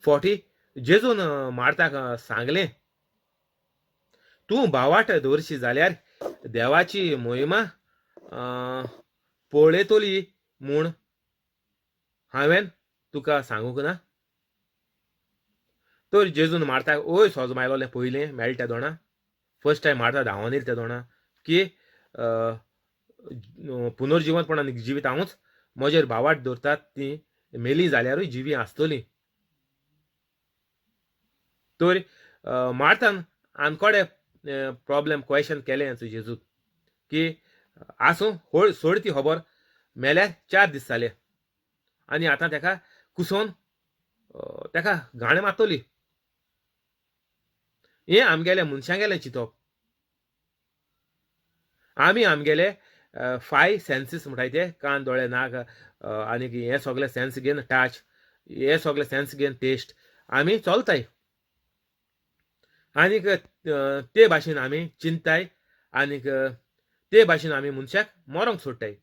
40 जेजून मार्ताक सांगलें, तूं भावाट दवरशी जाल्यार देवाची मोहिमा पळयतली म्हूण हांवें तुका सांगूंक ना. तर जेजून मार्ताक ओय सोजमायलोलें पयलें मेळटा दोणा, फर्स्ट टायम मार्ता धांवन येयली त्या दोणा की पुनर्जिवंतपणान जिवीत हांवूच, म्हजेर भावाट दवरतात ती मेली जाल्यारूय जिवी आसतली. तर मार्तान आनकोडे प्रॉब्लेम क्वेशन केलें जेजूक की आसूं होळ सोड ती खबर, मेल्यार 4 दीस जाले आनी आतां तेका कुसोवन तेका घाण मारतली. हें आमगेलें मनशांगेलें चिंतप. आमी आमगेले 5 सेन्सीस म्हणटाय ते, कान दोळे नाक आनी हे सगळे सेन्स घेवन टच, हे सगळे सेन्स घेवन टेस्ट आमी चलताय आनीक ते भाशेन आमी चिंताय आनीक ते भाशेन आमी मनशाक मरोंक सोडटाय.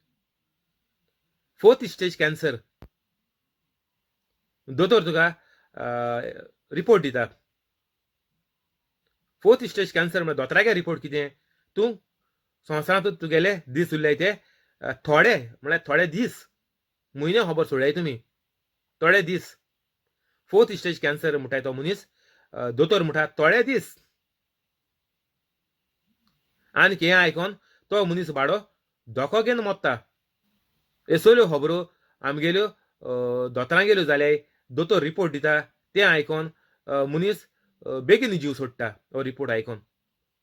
4th stage cancer, दोतोर तुका रिपोर्ट दिता. 4th stage cancer म्हळ्यार दोतोरागे रिपोर्ट कितें, तूं संवसारांत तुगेले दीस उरले ते थोडे, म्हळ्यार थोडे दीस, म्हयने खबर सोडलाय तुमी, थोडे दीस. 4th stage cancer म्हणटाय तो मनीस, दोतोर म्हणटा थोडे दीस. आनी हें आयकोन तो मनीस बाडो धोको घेवन मोत्ता. हे सगल्यो खबरो आमगेल्यो दोतोरांगेल्यो जाल्यार दोतोर रिपोर्ट दिता तें आयकोन मनीस बेगीन जीव सोडटा हो रिपोर्ट आयकोन.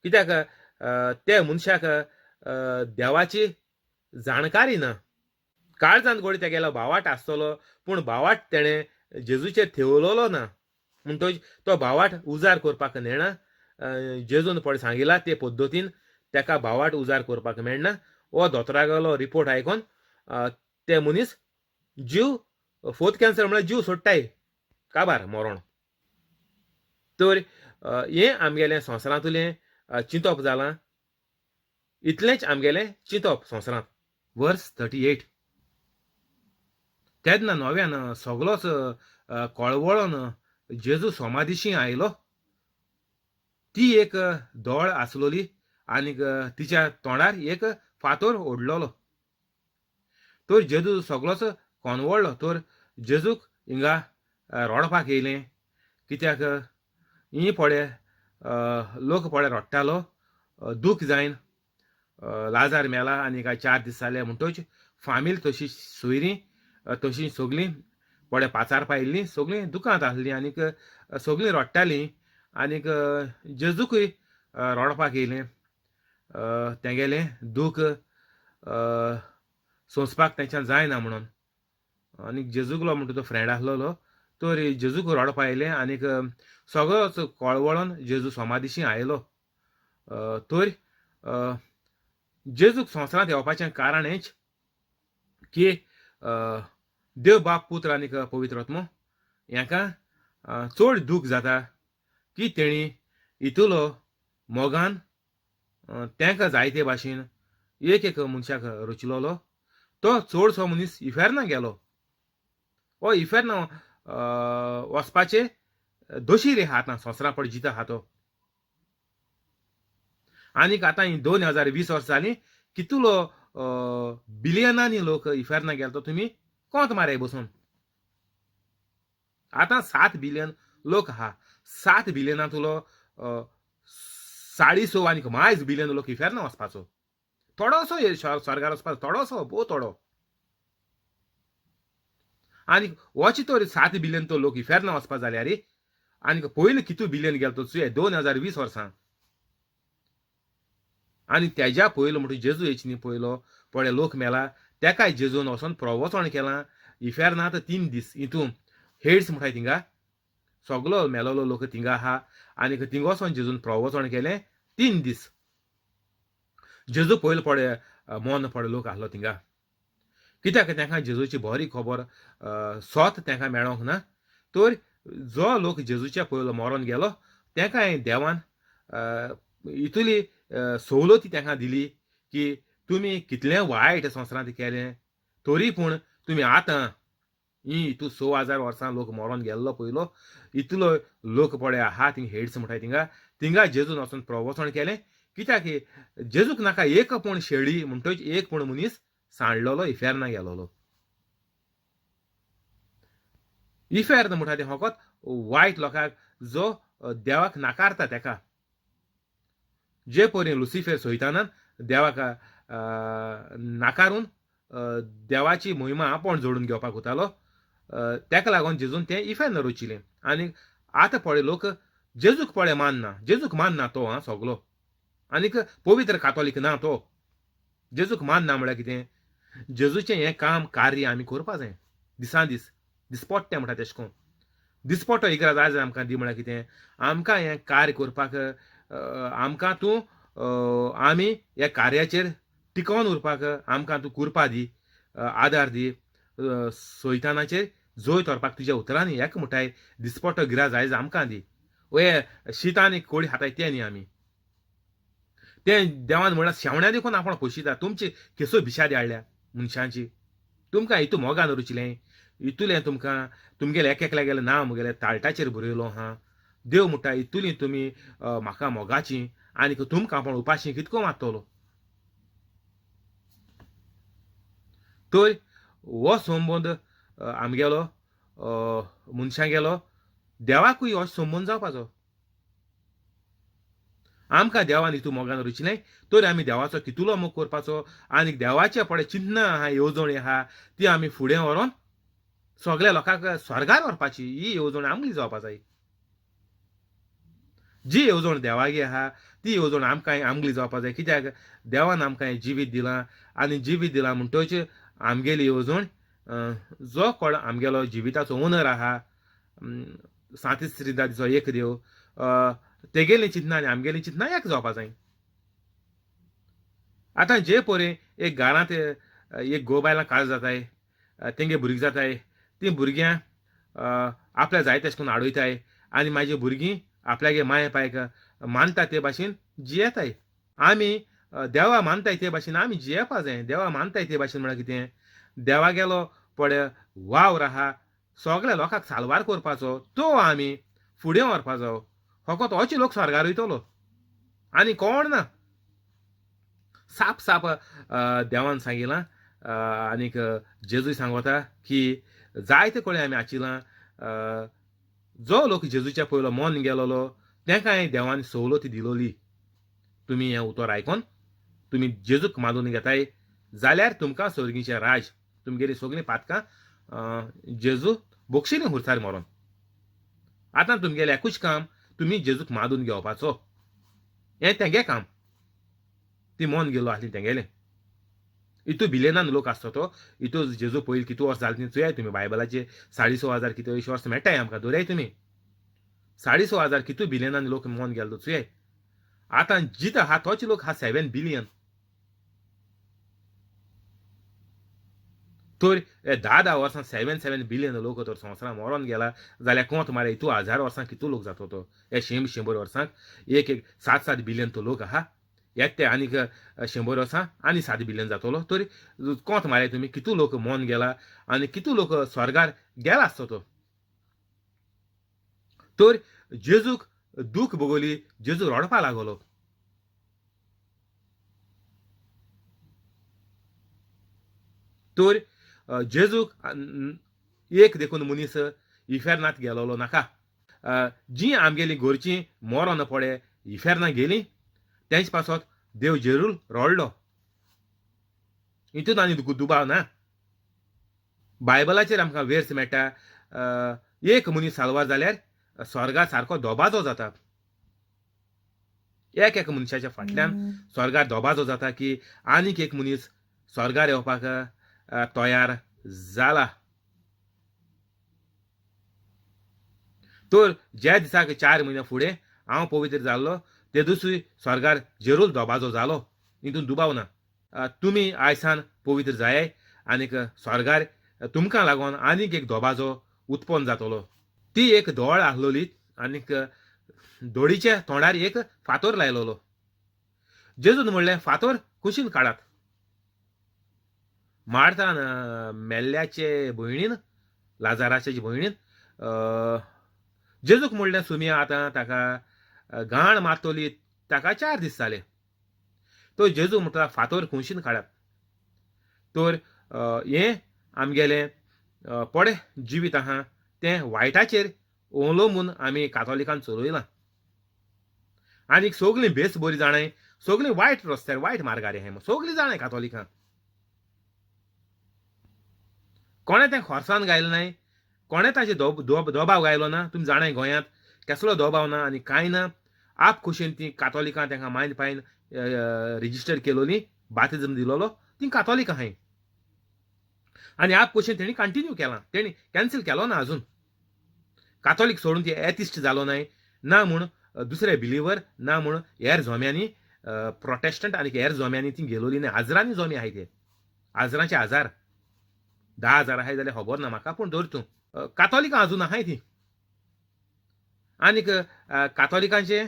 कित्याक ते मनशाक देवाची जाणकारी ना. काळजान गोडी तेगेलो भावाट आसतलो पूण भावाट तेणें जेजूचेर थेवलोलो ना, म्हणटच तो भावाट उजार करपाक नेणा. जेजून पळय सांगिला ते पद्दतीन तेका भावाट उजार करपाक मेळना. हो दोतोरागेलो रिपोर्ट आयकोन ते मनीस जीव 4th cancer म्हळ्यार जीव सोडटाय, काबार मरण. तर हें आमगेलें संवसारांतलें चिंतप जालां, इतलेंच आमगेलें चिंतप संवसारांत. वर्स 38. तेन्ना नव्यान सगलोच कळवळोन जेजू सोमादिशी आयलो. ती एक दोळ आसलोली आनीक तिच्या तोंडार एक फातोर ओडलोलो. तर जेजू सगलोच कोनवळ्ळो. तर जेजूक हिंगा रडपाक येयलें, कित्याक ही पळय लोक पळय रडटालो, दूख जायन लाजार मेला आनी काय 4 दीस जाले म्हणटच फामील तशी सोयरीं तशी सगळीं पळय पाचारपा येयल्लीं, सगळीं दुकांत आसलीं आनीक सगळीं रडटालीं. आनीक जेजूकय रडपाक येयलें. तेगेलें दूख सोंसपाक तेंच्यान जायना म्हणून. आनीक जेजूगलो म्हणटा तो फ्रेंड आसलेलो, तर जेजूक रडपा येयलें आनीक सगळोच कळवळोन जेजू सोमादिशी आयलो. तर जेजूक संवसारांत येवपाचें कारण हेंच की देव बाप पुत्र आनीक पवित्र आत्मो हेंकां चड दूख जाता की तेणी इतलो मोगान तेंकां जायते भाशेन एक एक मनशाक रचलोलो, तो चडसो मनीस इफेर्ना गेलो. हो इफेर्ना वचपाचे दोशी रे आतां संवसारा पड जिता आहा तो. आनीक आतां ही 2020 वर्सां जालीं, कितलो बिलियनांनी लोक इफेर्ना गेलो तो तुमी कोंत माराय बसून. आतां 7 बिलियन लोक आहा, 7 बिलियनांतलो 6.5 आनीक मायज बिलियन लोक इफेर्ना वचपाचो. थोडोसो स्वर्गार वचपाचो, थोडोसो, भोव थोडो. आनीक वच तर 7 बिलियन तो लोक इफेर्ना वचपा जाल्यार आनीक पयलीं कितू बिलियन गेलो तो चुये 2020 वर्सां. आनी तेज्या पयलो म्हणटा जेजू येच न्ही पयलो पळय लोक मेला तेकाय जेजून वचोन प्रवचन केलां इफेर्नांत 3 दीस. हितून हेड्स म्हणटाय थिंगा सगलो मेलोलो लोक थिंगा आहा आनीक थिंगा वचोन जेजून प्रवचन केलें 3 दीस. जेजू पयलो पळय मन पळय लोक आसलो थिंगा, कित्याक तेंकां जेजूची बरी खबर सोत तेंकां मेळोंक ना. तर जो लोक जेजूच्या पयलो मरोन गेलो तेंकां देवान इतली सवलती तेंकां दिली की तुमी कितलें वायट संवसारांत केलें तरी पूण तुमी आतां ही इतू 6000 वर्सां लोक मरोन गेल्लो पयलो इतलो लोक पळय आहा थिंग हेड्स म्हणटाय थिंगा थिंगा जेजून वचून प्रवचन केलें. कित्याक जेजूक नाका एक पूण शेळी म्हणटच एक पूण मनीस सांडलेलो इफेर्ना गेलोलो. इफेर्न म्हणटा तें फकत वायट लोकांक जो देवाक नाकारता तेका. जे परी लुसिफेर सोयतानान देवाक नाकारून देवाची मोहिमा आपोण जोडून घेवपाक वतालो तेका लागून जेजून तें इफेर्न रचिलें. आनी आतां पळय लोक जेजूक पळय मानना, जेजूक मानना तो आं सगलो, आनीक पवित्र कातोलीक ना तो. जेजूक मानना म्हळ्यार कितें, जेजूचें हें काम कार्य आमी करपा जाय दिसान दीस, दिसपट्टें म्हणटा तेशें करून. दिसपट्टो इगराज आयज आमकां दी म्हळ्यार कितें, आमकां हें कार्य करपाक आमकां तूं आमी ह्या कार्याचेर टिकोवन उरपाक आमकां तूं कुरपा दी, आदार दी, सोयतानाचेर जोय व्हरपाक तुज्या उतरांनी एक म्हणटाय दिसपट्टो गिराज आयज आमकां दी. वे शीत आनी कोळी खाताय तें न्ही आमी, तें देवान म्हणल्यार शेवण्या देखून आपूण पोशिता. तुमची केसो भिशादी हाडल्या मनशांची, तुमकां हितू मोगान रुचलें इतुलें तुमकां तुमगेलें एक एकल्या नांव म्हगेलें ताळटाचेर बरयलो आहा. देव म्हणटा इतुली तुमी म्हाका मोगाची आनी तुमकां आपूण उपाशी कितको मारतलो. तर हो संबंद आमगेलो मनशांगेलो देवाकूय हो संबंद जावपाचो. आमकां देवान हितू मोगान रुचलें तर आमी देवाचो कितुलो मोग करपाचो आनी देवाचे पळय चिंतना आहा येवजण आहा ती आमी फुडें व्हरोन सगल्या लोकांक स्वर्गार व्हरपाची ही येवजण आमगेली जावपा जाय. जी येवजण देवागी आहा ती येवजण आमकां आमगेली जावपा जाय. कित्याक देवान आमकां हें जिवीत दिलां आनी जिवीत दिलां म्हणटच आमगेली येवजण जो कोण आमगेलो जिविताचो ओनर आहा सांतीस त्रिदादीचो एक देव तेगेलीं चिंतना आनी आमगेलीं चिंतना एक जावपा जाय. आतां जे परे एक घरांत एक घोव बायलां काजार जाताय, तेंगे भुरगीं जाताय, तीं भुरग्यां आपल्या जाय तेशें करून आडयताय आनी मागीर भुरगीं आपल्यागे माय पायक मानता ते भाशेन जियेताय. आमी देवा मानताय ते भाशेन आमी जियेवपा जाय. देवा मानताय ते भाशेन म्हळ्यार कितें, देवागेलो पळय वावर आहा सगल्या लोकांक साल्वार करपाचो तो आमी फुडें व्हरपाचो. फकत होच लोक स्वर्गार वयतलो आनी कोण ना. साप साप देवान सांगिलां आनीक जेजूय सांगता की जायते कडेन आमी आचिलां जो लोक जेजूच्या पयलो मन गेलोलो तेंकांय देवान सवलती दिलोली. तुमी हें उतर आयकोन तुमी जेजूक मानून घेताय जाल्यार तुमकां स्वर्गीचें राज, तुमगेलीं सगलीं पातकां जेजू बक्षिली हुरसार मरोन. आतां तुमगेलें एकूच काम, तुमी जेजूक मानून घेवपाचो, हें तेंगे काम. ती मन गेलो आसली तेंगेलें. इतू बिलियनान लोक आसतो तो इतू जेजू पयलीं कितू वर्स जालें ती चोयाय तुमी बायबलाचे 6,500 कितू अशें वर्स मेळटाय आमकां, दवराय तुमी 6,500 कितू बिलियनान लोक मन गेलो चोयाय. आतां जित आहा तोच लोक आहा 7 बिलियन. तर 10-10 वर्सां 7-7 बिलियन लोक तर संवसारां मरोन गेला जाल्यार कोंत मारे इतू 1000 वर्सां कितू लोक जातो तो. हे 100-100 वर्सांक एक एक 7-7 बिलियन तो लोक आहा, येत ते आनीक 100 वर्सां आनी 7 बिलियन जातलो. तर कोंत मारे तुमी कितू लोक मन गेला आनी कितू लोक स्वर्गार गेला आसतो तो. तर जेजूक दूख भोगली, जेजू रडपा लागलो. तर जेजूक एक देखून मनीस इफेर्नांत गेलोलो नाका. जीं आमगेलीं घरचीं मरोन पडे इफेर्नां गेलीं तेंच पासत देव जेरूल रडलो, हितून आनी दुबाव ना. बायबलाचेर आमकां वेर्स मेळटा एक मनीस साल्वार जाल्यार स्वर्गा सारको दोबाजो जाता. एक एक मनशाच्या फाटल्यान स्वर्गार दोबाजो जाता की आनीक एक मनीस स्वर्गार येवपाक तयार जाला. तर ज्या दिसाक 4 म्हयन्या फुडें हांव पवित्र जाल्लो ते दिसूय स्वर्गार जेरूल दोबाजो जालो, हितून दुबाव ना. तुमी आयसान पवित्र जाय आनीक स्वर्गार तुमकां लागून आनीक एक दोबाजो उत्पन्न जातलो. ती एक दोळ आसलोली आनीक दोळीच्या तोंडार एक फातोर लायलोलो. जेजून म्हणलें फातोर कुशीन काडात. मार्तान मेल्ल्याचे भयणीन लाजाराचे भयणीन जेजूक म्हणलें, सुमया आतां ताका घाण मारतली, ताका 4 दीस जाले. तो जेजू म्हणटा फातोर खुंशीन काडात. तर हें आमगेलें पडे जिवीत आहा तें वायटाचेर अवलंबून आमी कातोलिकान चलयलां. आनीक सगळीं बेस बरी जाणाय, सगळीं वायट रस्त्यार वायट मार्गार आहाय, सगळीं जाणाय कातोलिकां. कोणें तें खोर्सान गायलें नाय, कोणें ताचेर दबाव गायलो ना. तुमी जाणाय गोंयांत केसलो दबाव ना आनी कांय ना. आप खोशयेन तीं कातोलिकां तांकां मायन पायन रजिस्टर केलोली, बातिज्म दिलोलो, तीं कातोलिकां आहाय. आनी आप खोशयेन तेणी कंटिन्यू केलां, तेणी कॅन्सल केलो ना अजून. कातोलीक सोडून ती एथिस्ट जालो नाय ना म्हूण दुसरे बिलिवर ना म्हूण हेर जोम्यांनी प्रोटेस्टंट आनी हेर जोम्यांनी ती गेलोली ना. हजरांनी जोमी आहाय ते, हजरांचे हजार 10,000 आहाय जाल्यार खबर ना म्हाका, पूण धर तूं कातोलिकां अजून आहाय ती. आनीक कातोलिकांचें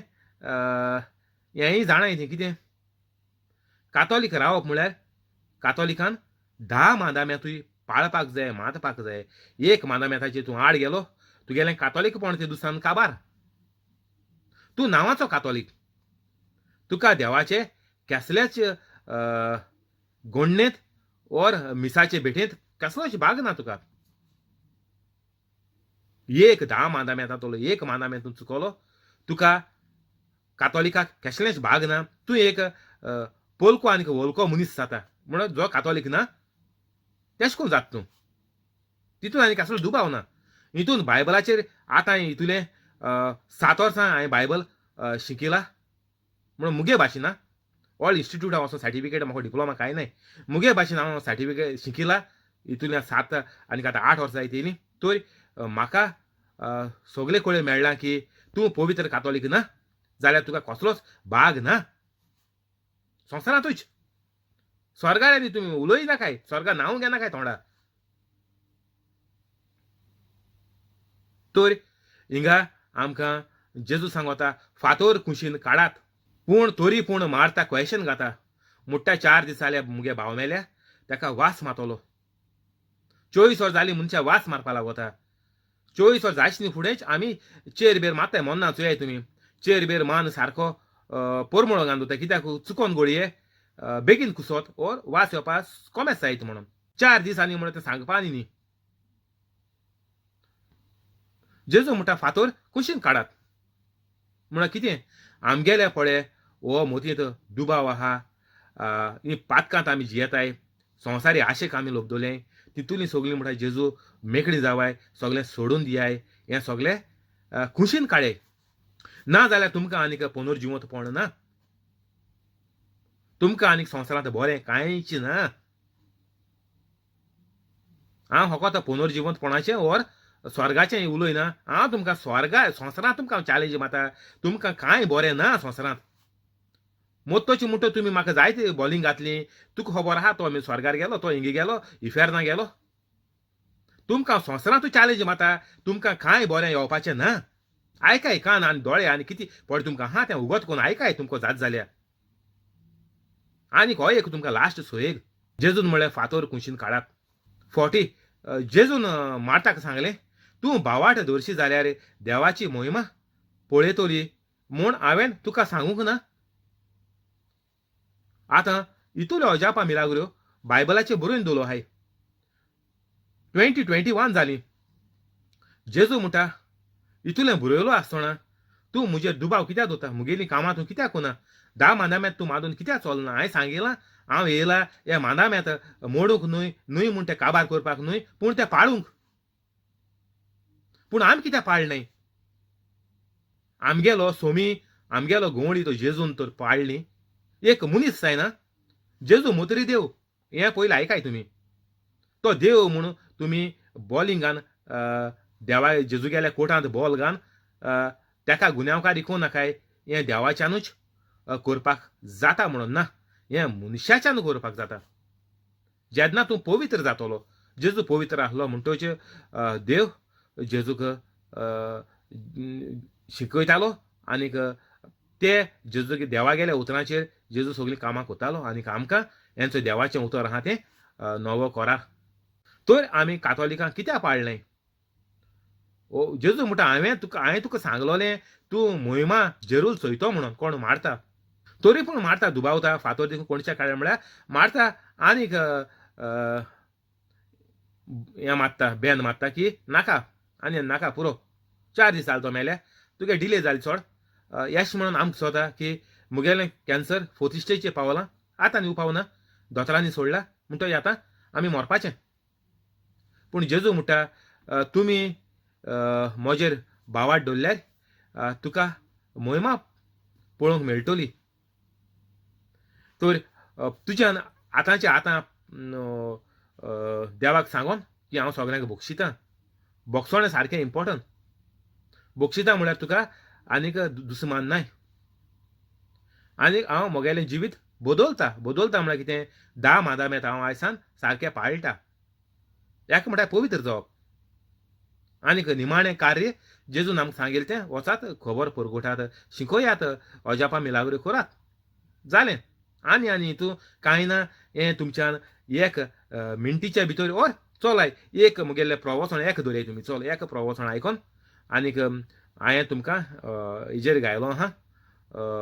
हेंय जाणाय ती कितें कातोलीक रावप म्हळ्यार कातोलिकान 10 मादाम्यांतूय पाळपाक जाय, मानपाक जाय. एक मादाम्यांताचेर तूं आड गेलो तुगेलें कातोलीकपण ते दुसऱ्यान काबार. तूं नांवाचो कातोलीक, तुका देवाचे केसल्याच गोडणेंत ओर मिसाचे भेटेंत कसलोच भाग ना तुका. एक 10 मादाम्यांतांतलो एक मादाम्यांत तूं चुकलो, तुका कातोलिकाक कसलेंच भाग ना. तूं एक पोलको आनी वोलको मनीस जाता, म्हणून जो कातोलीक ना तेश कोण जाता तूं, तितून आनी कसलो दुबाव ना. हितून बायबलाचेर आतां हितूलें 7 वर्सां हांवें बायबल शिकिलां म्हणून मुगे भाशेन ना, ऑल इन्स्टिट्यूट हांव वचोन सर्टिफिकेट म्हाका डिप्लोमा कांय नाय, मुगे भाशेन हांव सर्टिफिकेट शिकिलां. हितूंतल्यान 7 आनी आतां 8 वर्सां जायत येयलीं. तर म्हाका सगळे कडेन मेळ्ळां की तूं पवित्र कातोलीक ना जाल्यार तुका कसलोच भाग ना संवसारांतूच. स्वर्गार आनी तुमी उलय नाकाय, स्वर्गा नांव घेनाकाय तोंडा. तर हिंगा आमकां जेजू सांगता फातोर कुशीन काडात, पूण तरी पूण मारता क्वेशन घाता. मुट्टा 4 दीस जाले मुगे भाव मेल्या, ताका वास मारतलो. 24 वर जाली मनशां वास मारपा लागता. 24 वर जायच न्ही फुडेंच आमी चेर बेर मारताय मोन्ना चोयाय तुमी, चेर बेर मान सारको पोरमोळो घालून दवरता, कित्याक चुकोन गोळये बेगीन कुसत ओर वास येवपा कोमेस जायत म्हणून. 4 दीस आनी म्हणून तें सांगपा आनी न्ही. जेजू म्हणटा फातोर कुशीन काडात. म्हणल्यार कितें आमगेले पळय हो मोतींत दुबाव आहा, ही पातकांत आमी जियेताय, संवसारी आशेक आमी लोबदले, तितूली सगळीं म्हणटा जेजू मेकळी जावाय, सगळें सोडून दियाय, हें सगळें खुशीन काडे, ना जाल्यार तुमकां आनीक पुनर्जिवंतपण ना, तुमकां आनीक संवसारांत बरें कांयच ना. हांव फकत पुनर्जिवंतपणाचें ओर स्वर्गाचें उलयना, हांव तुमकां स्वर्गा संवसारांत तुमकां हांव चॅलेंज मारता, तुमकां कांय बरें ना संवसारांत. मोत्तोची म्हणटा तुमी म्हाका जायते बॉलिंग घातली, तुका खबर आहा तो आमी स्वर्गार गेलो, तो हिंगे गेलो, इफेर्ना गेलो. तुमकां संवसारांतूय चॅलेंज मारता, तुमकां कांय बरें येवपाचें ना. आयकाय कान आनी दोळे आनी कितें पळय तुमकां आहा तें उगत करून आयकाय तुमकां जात जाल्यार. आनीक हो एक तुमकां लास्ट सोयेग. जेजून म्हळें फातोर कुशीन काडात. 40 जेजून मार्ताक सांगलें, तूं भावाट दवरशी जाल्यार देवाची मोहिमा पळयतली म्हूण हांवें तुका सांगूंक ना. आतां इतल्यो अजापां मिलाग्रो बायबलाचेर बरोवन दवरलो आहाय. 2021 जालीं. जेजू म्हणटा इतलें बरयलो आसतना तूं म्हजेर दुबाव कित्याक दवरता, मुगेलीं कामां तूं कित्याक कोना, 10 मांदाम्यांत तूं मादून कित्याक चलना. हांवें सांगिलां हांव येयला ह्या मांदाम्यांत मोडूंक न्हय, न्हय म्हूण तें काबार करपाक न्हय, पूण तें पाळूंक. पूण आमी कित्याक पाळनाय? आमगेलो सोमी, आमगेलो गवळी तो जेजून तर पाळ्ळी. एक मनीस जायना, जेजू मोतरी देव, हें पयलें आयकाय तुमी. तो देव म्हूण तुमी बॉलिंगान देवा जेजू गेल्या कोटांत बॉल घान ताका गुन्यांवकारी कोण नाकाय, हें देवाच्यानूच करपाक जाता म्हणून ना, हें मनशाच्यान करपाक जाता. जेन्ना तूं पवित्र जातलो, जेजू पवित्र आसलो म्हणटच देव जेजूक शिकयतालो आनीक ते जेजू देवा गेल्या उतरांचेर जेजू सगळीं कामां करतालो आनीक आमकां हेंचो देवाचें उतर आहा तें नवो कोरार. तर आमी कातोलिकां कित्याक पाळ्ळें? ओ जेजू म्हणटा हांवें तुका सांगलोलें तूं मोहिमा जेरूल चोयतो म्हणून. कोण मारता तरी पूण मारता दुबावता फातोर देखून कोणच्या काडल्या म्हळ्यार मारता आनीक हें मारता बेन मारता की नाका आनी नाका पुरो 4 दीस जाले तो मेल्या तुगे डिले जाली चोड. येश म्हणून आमकां दिसता की मुगेलें कॅन्सर फोर्थ स्टेजीचेर पावलां, आतां न्हू पावना, दोतोरांनी सोडला म्हणटकीर आतां आमी मरपाचें. पूण जेजू म्हणटा तुमी म्हजेर भावार्त दवरल्यार तुका मोहिमा पळोवंक मेळटली. तर तुज्यान आतांचे आतां देवाक सांगोन की हांव सगल्यांक बक्षितां. बक्षोणें सारकें इम्पोर्टंट. बक्षितां म्हळ्यार तुका आनीक दुस्मान नाय आनीक हांव म्हगेलें जिवीत बदलता. बदलता म्हळ्यार कितें? धा मादामेत हांव आयसान सारकें पाळटा. हेका म्हणटा पवित्र जावप. आनीक निमाणें कार्य जेजून आमकां सांगिल्लें तें, वचात खबर परगटात, शिकयात, अजापां मिलाग्रो करात, जालें. आनी आनी हितून कांय ना. हें तुमच्यान एक मिनटीच्या भितर ओर चलाय एक मुगेलें प्रवचन एक दवरयाय तुमी. चल एक प्रवचन आयकोन आनीक हांवें तुमकां हेजेर घायलो आहा,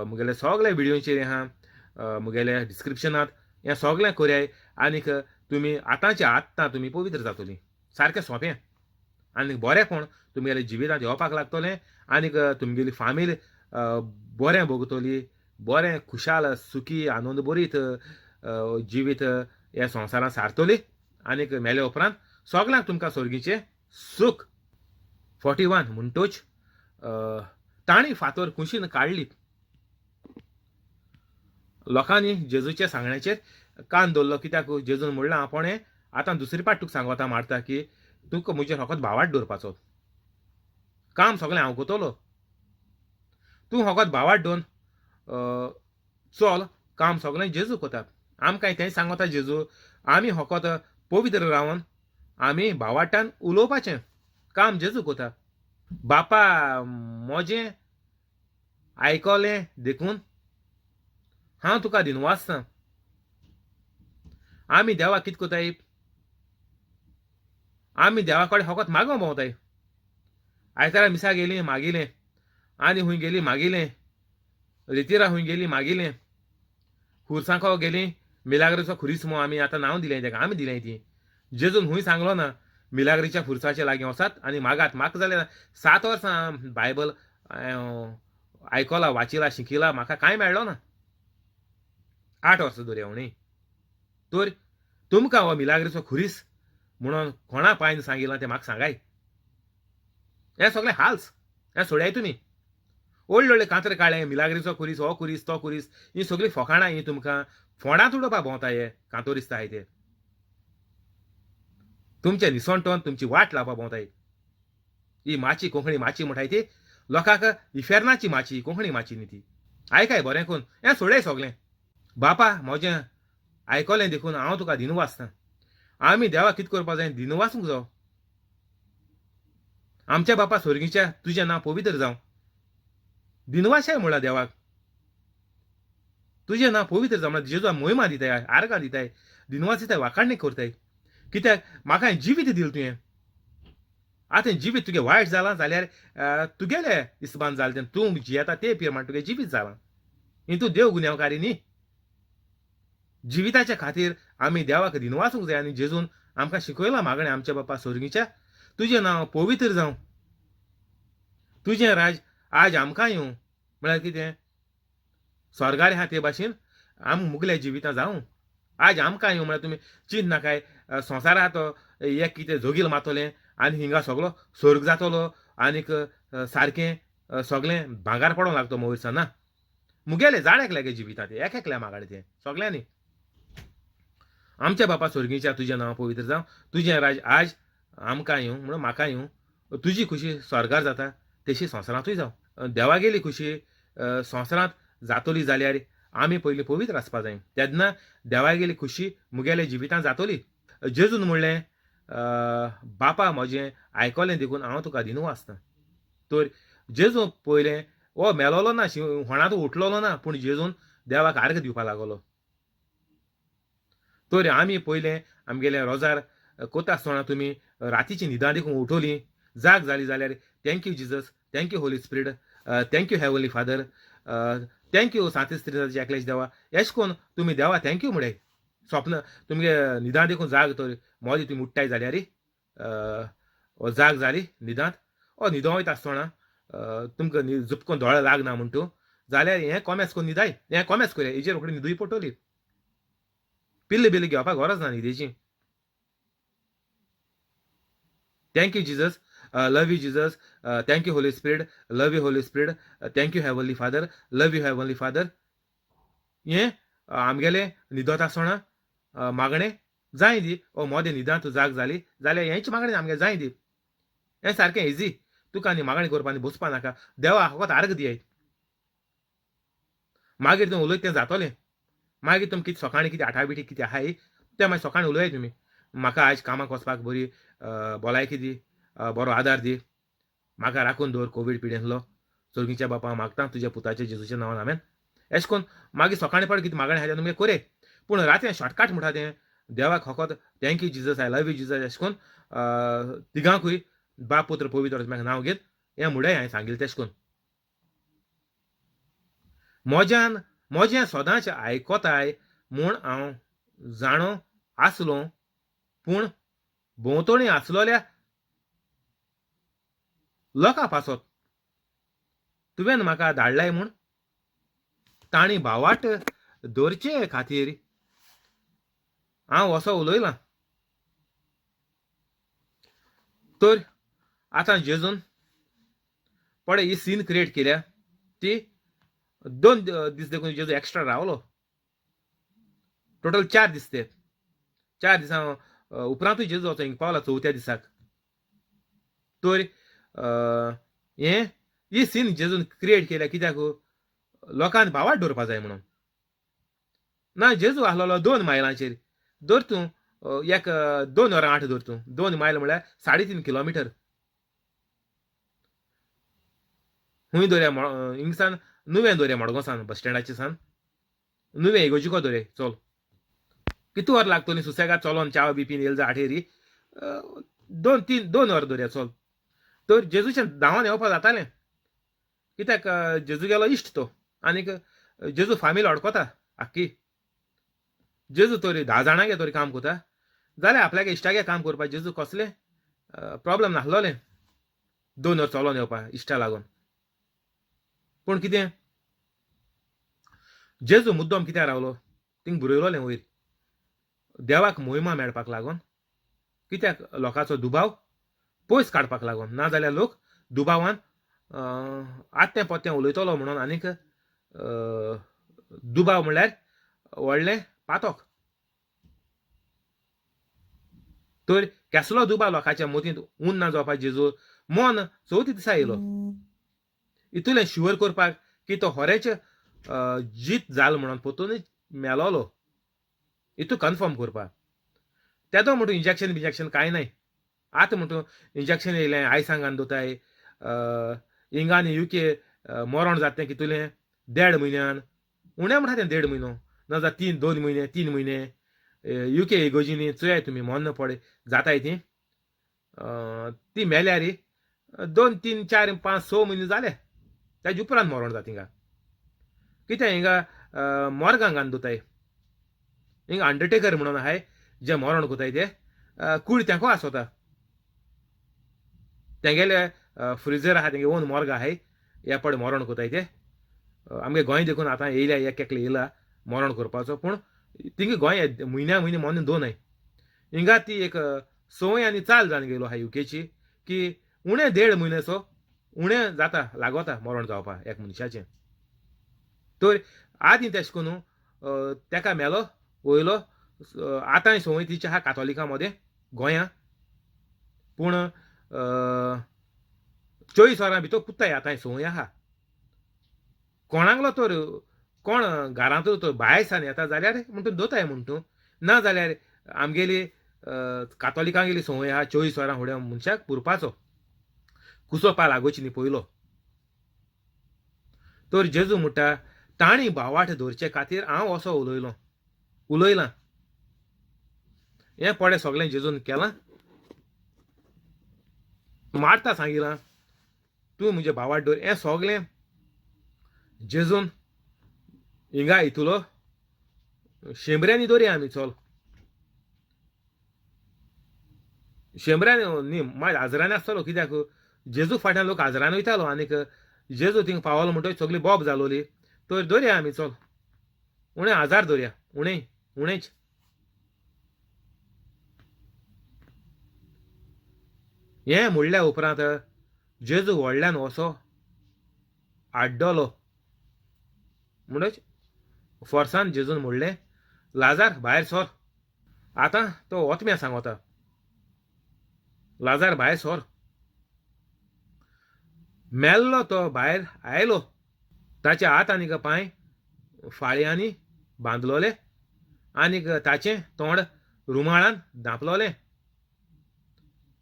मुगेले सगळे विडियोचेर आहा, मुगेले डिस्क्रिप्शनांत हें सगळें करयाय आनीक तुमी आतांचे आत्तां तुमी पवित्र जातलीं. सारकें सोंपें आनी बरेंपण तुमगेल्या जिवितांत येवपाक लागतलें आनीक तुमगेली फामील बरें भोगतली, बरें खुशाल सुखी आनंद बरीत जिवीत ह्या संवसारांत सारतली आनीक मेले उपरांत सगल्यांक तुमकां सर्गीचें सूख. 41. म्हणटोच तांणी फातर कुशीन काडली. लोकांनी जेजूच्या सांगण्याचेर कान दवरलो कित्याक जेजून म्हणलां आपणें आतां दुसरी पाट तुका सांगता मारता की तुका म्हजेर फकत भावार्त दवरपाचो, काम सगळें हांव करतलो. तूं फकत भावार्त दवर चल, काम सगळें जेजू करता. आमकां तेंच सांगता जेजू, आमी फकत पवित्र रावन आमी भावार्तान उलोवपाचें, काम जेजू करता. बापा म्हजें आयकलें देखून हांव तुका दिनवासता. आमी देवाक कितें करताय? आमी देवा कडेन फकत मागोंक भोंवताय. आयतारा मिसा गेली मागिलें, आनी खूंय गेली मागिलें, रेतिरा खूंय गेली मागिलें, खुर्सांको गेली. मिलाग्रीचो खुरीस म्हूण आमी आतां नांव दिलें तेका, आमी दिलें ती. जेजून खूंय सांगलो ना मिलाग्रीच्या खुर्साच्या लागीं वचात आनी मागात. म्हाका जाल्यार 7 वर्सां बायबल आयकलां, वाचिलां, शिकिलां, म्हाका कांय मेळ्ळो ना. 8 वर्सां दवरया न्ही. तर तुमकां हो मिलाग्रीचो खुरीस म्हणून कोणा पायन सांगिलां तें म्हाका सांगाय. हें सगळें हाल्स, हें सोडयाय तुमी. व्हडले व्हडले कांतर काडले, मिलाग्रीचो खुरीस, हो खुरीस, तो खुरीस, ही सगळीं फकाणां. ही तुमकां फोंडांत उडोवपाक भोंवता हे कांतोरिस्त आहाय ते. तुमचें निसणटोन तुमची वाट लावपाक भोंवताय. ही माची कोंकणी माची म्हणटाय ती लोकांक इफेर्नाची माची, कोंकणी माची न्ही ती. आयकाय बरें करून, हें सोडय सगळें. बापा म्हजें आयकलें देखून हांव तुका दिनवासता. आमी देवाक कितें करपाक जाय? दिनवासूंक जावो. आमच्या बापा स्वर्गीच्या, तुजें नांव पवित्र जावं. दिनवासाय म्हणला देवाक. तुजें नांव पवित्र जावं म्हळ्यार जेजू मोहिमा दिताय, आर्गां दिताय, दिनवास दिताय, वाखाणणी करताय. कित्याक म्हाका जिवीत दिलें तुवें. आतां जिवीत तुगें वायट जालां जाल्यार तुगेलें हिसबान जालें तें. तूं जियेता ते प्रमाण तुगें जिवीत जालां. हितून तूं देव गुन्यांवकारी न्ही. जिविताच्या खातीर आमी देवाक दिनवासूंक जाय आनी जेजून आमकां शिकयलां मागणें, आमच्या बापा स्वर्गीच्या, तुजें नांव पवित्र जावं, तुजें राज आज आमकां येवं. म्हळ्यार कितें? स्वर्गार आहा ते भाशेन आम मुगल्या जिवितां जावं. आज आमकां येवं म्हळ्यार तुमी चिंत नाकाय संवसार आहा तो एक कितें जोगील मारतलें आनी हिंगा सगलो स्वर्ग जातलो आनीक सारकें सगलें भांगार पडोंक लागतो मोवयरसान. ना, मुगेलें जाण एकल्यागे जिवितां तें एक एकल्या मागाडे तें सगल्यांनी. आमच्या बापा स्वर्गीच्या, तुजें नांव पवित्र जावं, तुजें राज आज आमकां येवं म्हणून म्हाका येवं. तुजी खुशी स्वर्गार जाता तशी संवसारांतूय जावं. देवागेली खुशी संवसारांत जातली जाल्यार आमी पयलीं पवित्र आसपा जाय, तेन्ना देवागेली खुशी मुगेल्या जिवितांत जातली. जेजून म्हणलें, बापा म्हजें आयकलें देखून हांव तुका दिनवासता. तर जेजू पयलें हो मेलोलो ना, होणांत उठलोलो ना, पूण जेजून देवाक आर्ग दिवपाक लागलो. तर आमी पयलें आमगेले रोजार कोता आसतना तुमी रातीची न्हिदां देखून उठवली. जाग जाली जाल्यार thank you Jesus, thank you Holy Spirit, thank you heavenly father, thank you सांतीस त्रिनाथाच्या एकलेश देवा, एश कोन तुमी देवा thank you म्हणे. स्वप्न तुमगे न्हिदां देखून जाग तर मोदी तुमी उठ्ठाय जाल्यार जाग जाली न्हिदांत ओ न्हिदों वयता आसतना तुमकां जुपकोन दोळे लागना म्हण तूं जाल्यार हें कोमेस करून न्हिदाय, हें कोमेस करया, हेजेर रोखडी न्हिदूय पडटली. पिल्ल बिल्ल घेवपाक गरज ना न्हिदेची. Thank you Jesus, love you Jesus, thank you Holy Spirit, love you Holy Spirit, thank you heavenly father, love you heavenly father. हें आमगेलें न्हिदत आसतना मागणें जाय दी. ओ मोदें न्हिदांत जाग जाली जाल्यार हेंच मागणें आमगें जाय दी. हें सारकें इजी, तुका आनी मागणें करपा आनी बसपा नाका. देवा फकत आर्ग दियाय, मागीर तूं उलयत तें जातलें. मागीर तुमी कितें सकाळीं कितें आठाबिटी कितें आहाय तें मागीर सकाळीं उलयाय तुमी. म्हाका आयज कामाक वचपाक बरी भलायकी दी, बरो आदार दी, म्हाका राखून दवर कोवीड पिडेंतलो. सर्गीच्या बापा मागता तुज्या पुताच्या जेजूच्या नांवान, आमेन. एश कोन मागीर सकाळीं पड कितें मागणें आहा तें तुमगें कोरे. पूण राती शॉर्टकट म्हणटा तें देवाक फकत thank you Jesus, I love you Jesus, एश कोन तिगांकूय बाप पुत्र पवित्र आत्म्याक नांव घेत हें मुडे हांवें सांगिल्लें तेश कोन. म्हज्यान म्हजें सदांच आयकोताय म्हूण हांव जाणो आसलों, पूण भोंवतणी आसलोल्या लोकां पासत तुवें म्हाका धाडलाय म्हूण तांणी भावाट दवरचे खातीर हांव असो उलयलां. तर आतां जेजून पळय ही सीन क्रिएट केल्या ती 2 दीस देखून जेजू एक्स्ट्रा रावलो. टोटल 4 दीस ते 4 दिसां उपरांतूय जेजू वचो हिंग पावला चवथ्या दिसाक. तर हें ही सीन जेजून क्रिएट केल्या कित्याक लोकांक भावाट दवरपा जाय म्हणून. ना जेजू आसलेलो 2 मायलांचेर धर तूं एक 2 वरां 8 धर तूं, 2 मायल म्हळ्यार 3.5 किलोमिटर. हुंय दर्या हिंगसान नुवें दर्या मडगांव सान बस स्टँडाचे सान नुवें इगोजिको दर्या चल कितू वर लागतली सुसेगाद चलोन च्याव बी पीन येयल जा आठेरी 2-3 वर दर्या चल. तर जेजूचें धांवन येवपा जातालें कित्याक जेजू गेलो इश्ट तो आनीक जेजू फामील अडकोता आख्खी. जेजू तरी 10 जाणांगे तरी काम करता जाल्यार आपल्यागे इश्टागे काम करपाक जेजू कसलें प्रोब्लम नासलोलें 2 वर चलोन येवपा इश्टा लागून. पूण कितें जेजू मुद्दम कित्याक रावलो थिंग बरयलोलें वयर देवाक मोहिमा मेळपाक लागून, कित्याक लोकांचो दुबाव पयस काडपाक लागून. नाजाल्यार लोक दुबावान आत्तें पोत्तें उलयतलो म्हणून आनीक दुबाव म्हणल्यार व्हडलें पातक. तर केसलो दुबाव लोकांच्या मतींत उन ना जावपाक जेजू मन चवथी दिसा येयलो. इतलें शुवर करपाक की तो खरेंच जीत जालो म्हणून पोतूनच मेलोलो इतू कन्फर्म करपाक. तेदो म्हणटू इंजेक्शन बिंजेक्शन कांय नाय. आतां म्हणटू इंजेक्शन येयलें आयसांगान दोताय हिंगा आनी युके मरण जाता तें कितुलें 1.5 म्हयन्यान उणें म्हणटा तें 1.5 म्हयनो ना जाल्यार 2 म्हयने 3 म्हयने. युके इगोजिनी चोयाय तुमी मोन्न पडे जाताय ती ती मेल्यार 2 3 4 5 6 म्हयने जाले तेजे उपरांत मरण जाता हिंगा. कितें हिंगा मोर्गां घालून दोताय हिंगा अंडरटेकर म्हणून आहाय जे मरण कोताय ते कूड तेंको आसोता तेंगेले फ्रिजर आहा तेंगे ओन मोर्ग आहाय हे पड मरण कोताय ते. आमगे गोंय देखून आतां येयल्या एक एकले येयला मरण करपाचो, पूण तिंगे गोंय म्हयन्या म्हयने मोन दोन आहाय. हिंगा ती एक संवय आनी चाल जावन गेलो आहा युकेची की उणें 1.5 म्हयन्याचो उणें जाता लागोता मरण जावपा एक मनशाचें. तर आदीं तेश कोन्नू तेका मेलो वयलो आतांय संवय तिची आहा कातोलिकां मदें गोंया. पूण 24 वरां भितर पुत्ताय आतांय संवय आहा. कोणाकलो तर कोण घरांतलो तर भायर सान येता जाल्यार म्हणटू दोताय म्हणटू, ना जाल्यार आमगेली कातोलिकांगेली संवय आहा 24 वरां फुडें मनशाक पुरपाचो कुसो पा लागोची न्ही पयलो. तर जेजू म्हणटा तांणी भावाट दवरचे खातीर हांव असो उलयलो उलयलां. हें पडे सगळें जेजून केलां. मार्ता सांगिलां तूं म्हज्या भावाक दवर. हें सोगलें जेजून हिंगा हितुलो शेंबऱ्यांनी दवरया आमी. चल शेंबऱ्यांनी न्ही, मागीर हाजरांनी आसतलो, कित्याक जेजू फाटल्यान लोक हाजरान वयतालो आनीक जेजू थिंग पावलो म्हणटकीर सगळी बोब जालोली. तर दवरया आमी, चल उणें 1000 दवरया, उणें उणेंच. हें म्हणल्या उपरांत जेजू व्हडल्यान असो आड्डलो, म्हणच फोर्सान जेजून म्हणलें, लाजार भायर सर. आतां तो ओतम्या सांगता, लाजार भायर सर. मेल्लो तो भायर आयलो, ताचे हात आनीक पांय फाळयांनी बांदलोले आनीक ताचें तोंड रुमाळान धांपलोलें.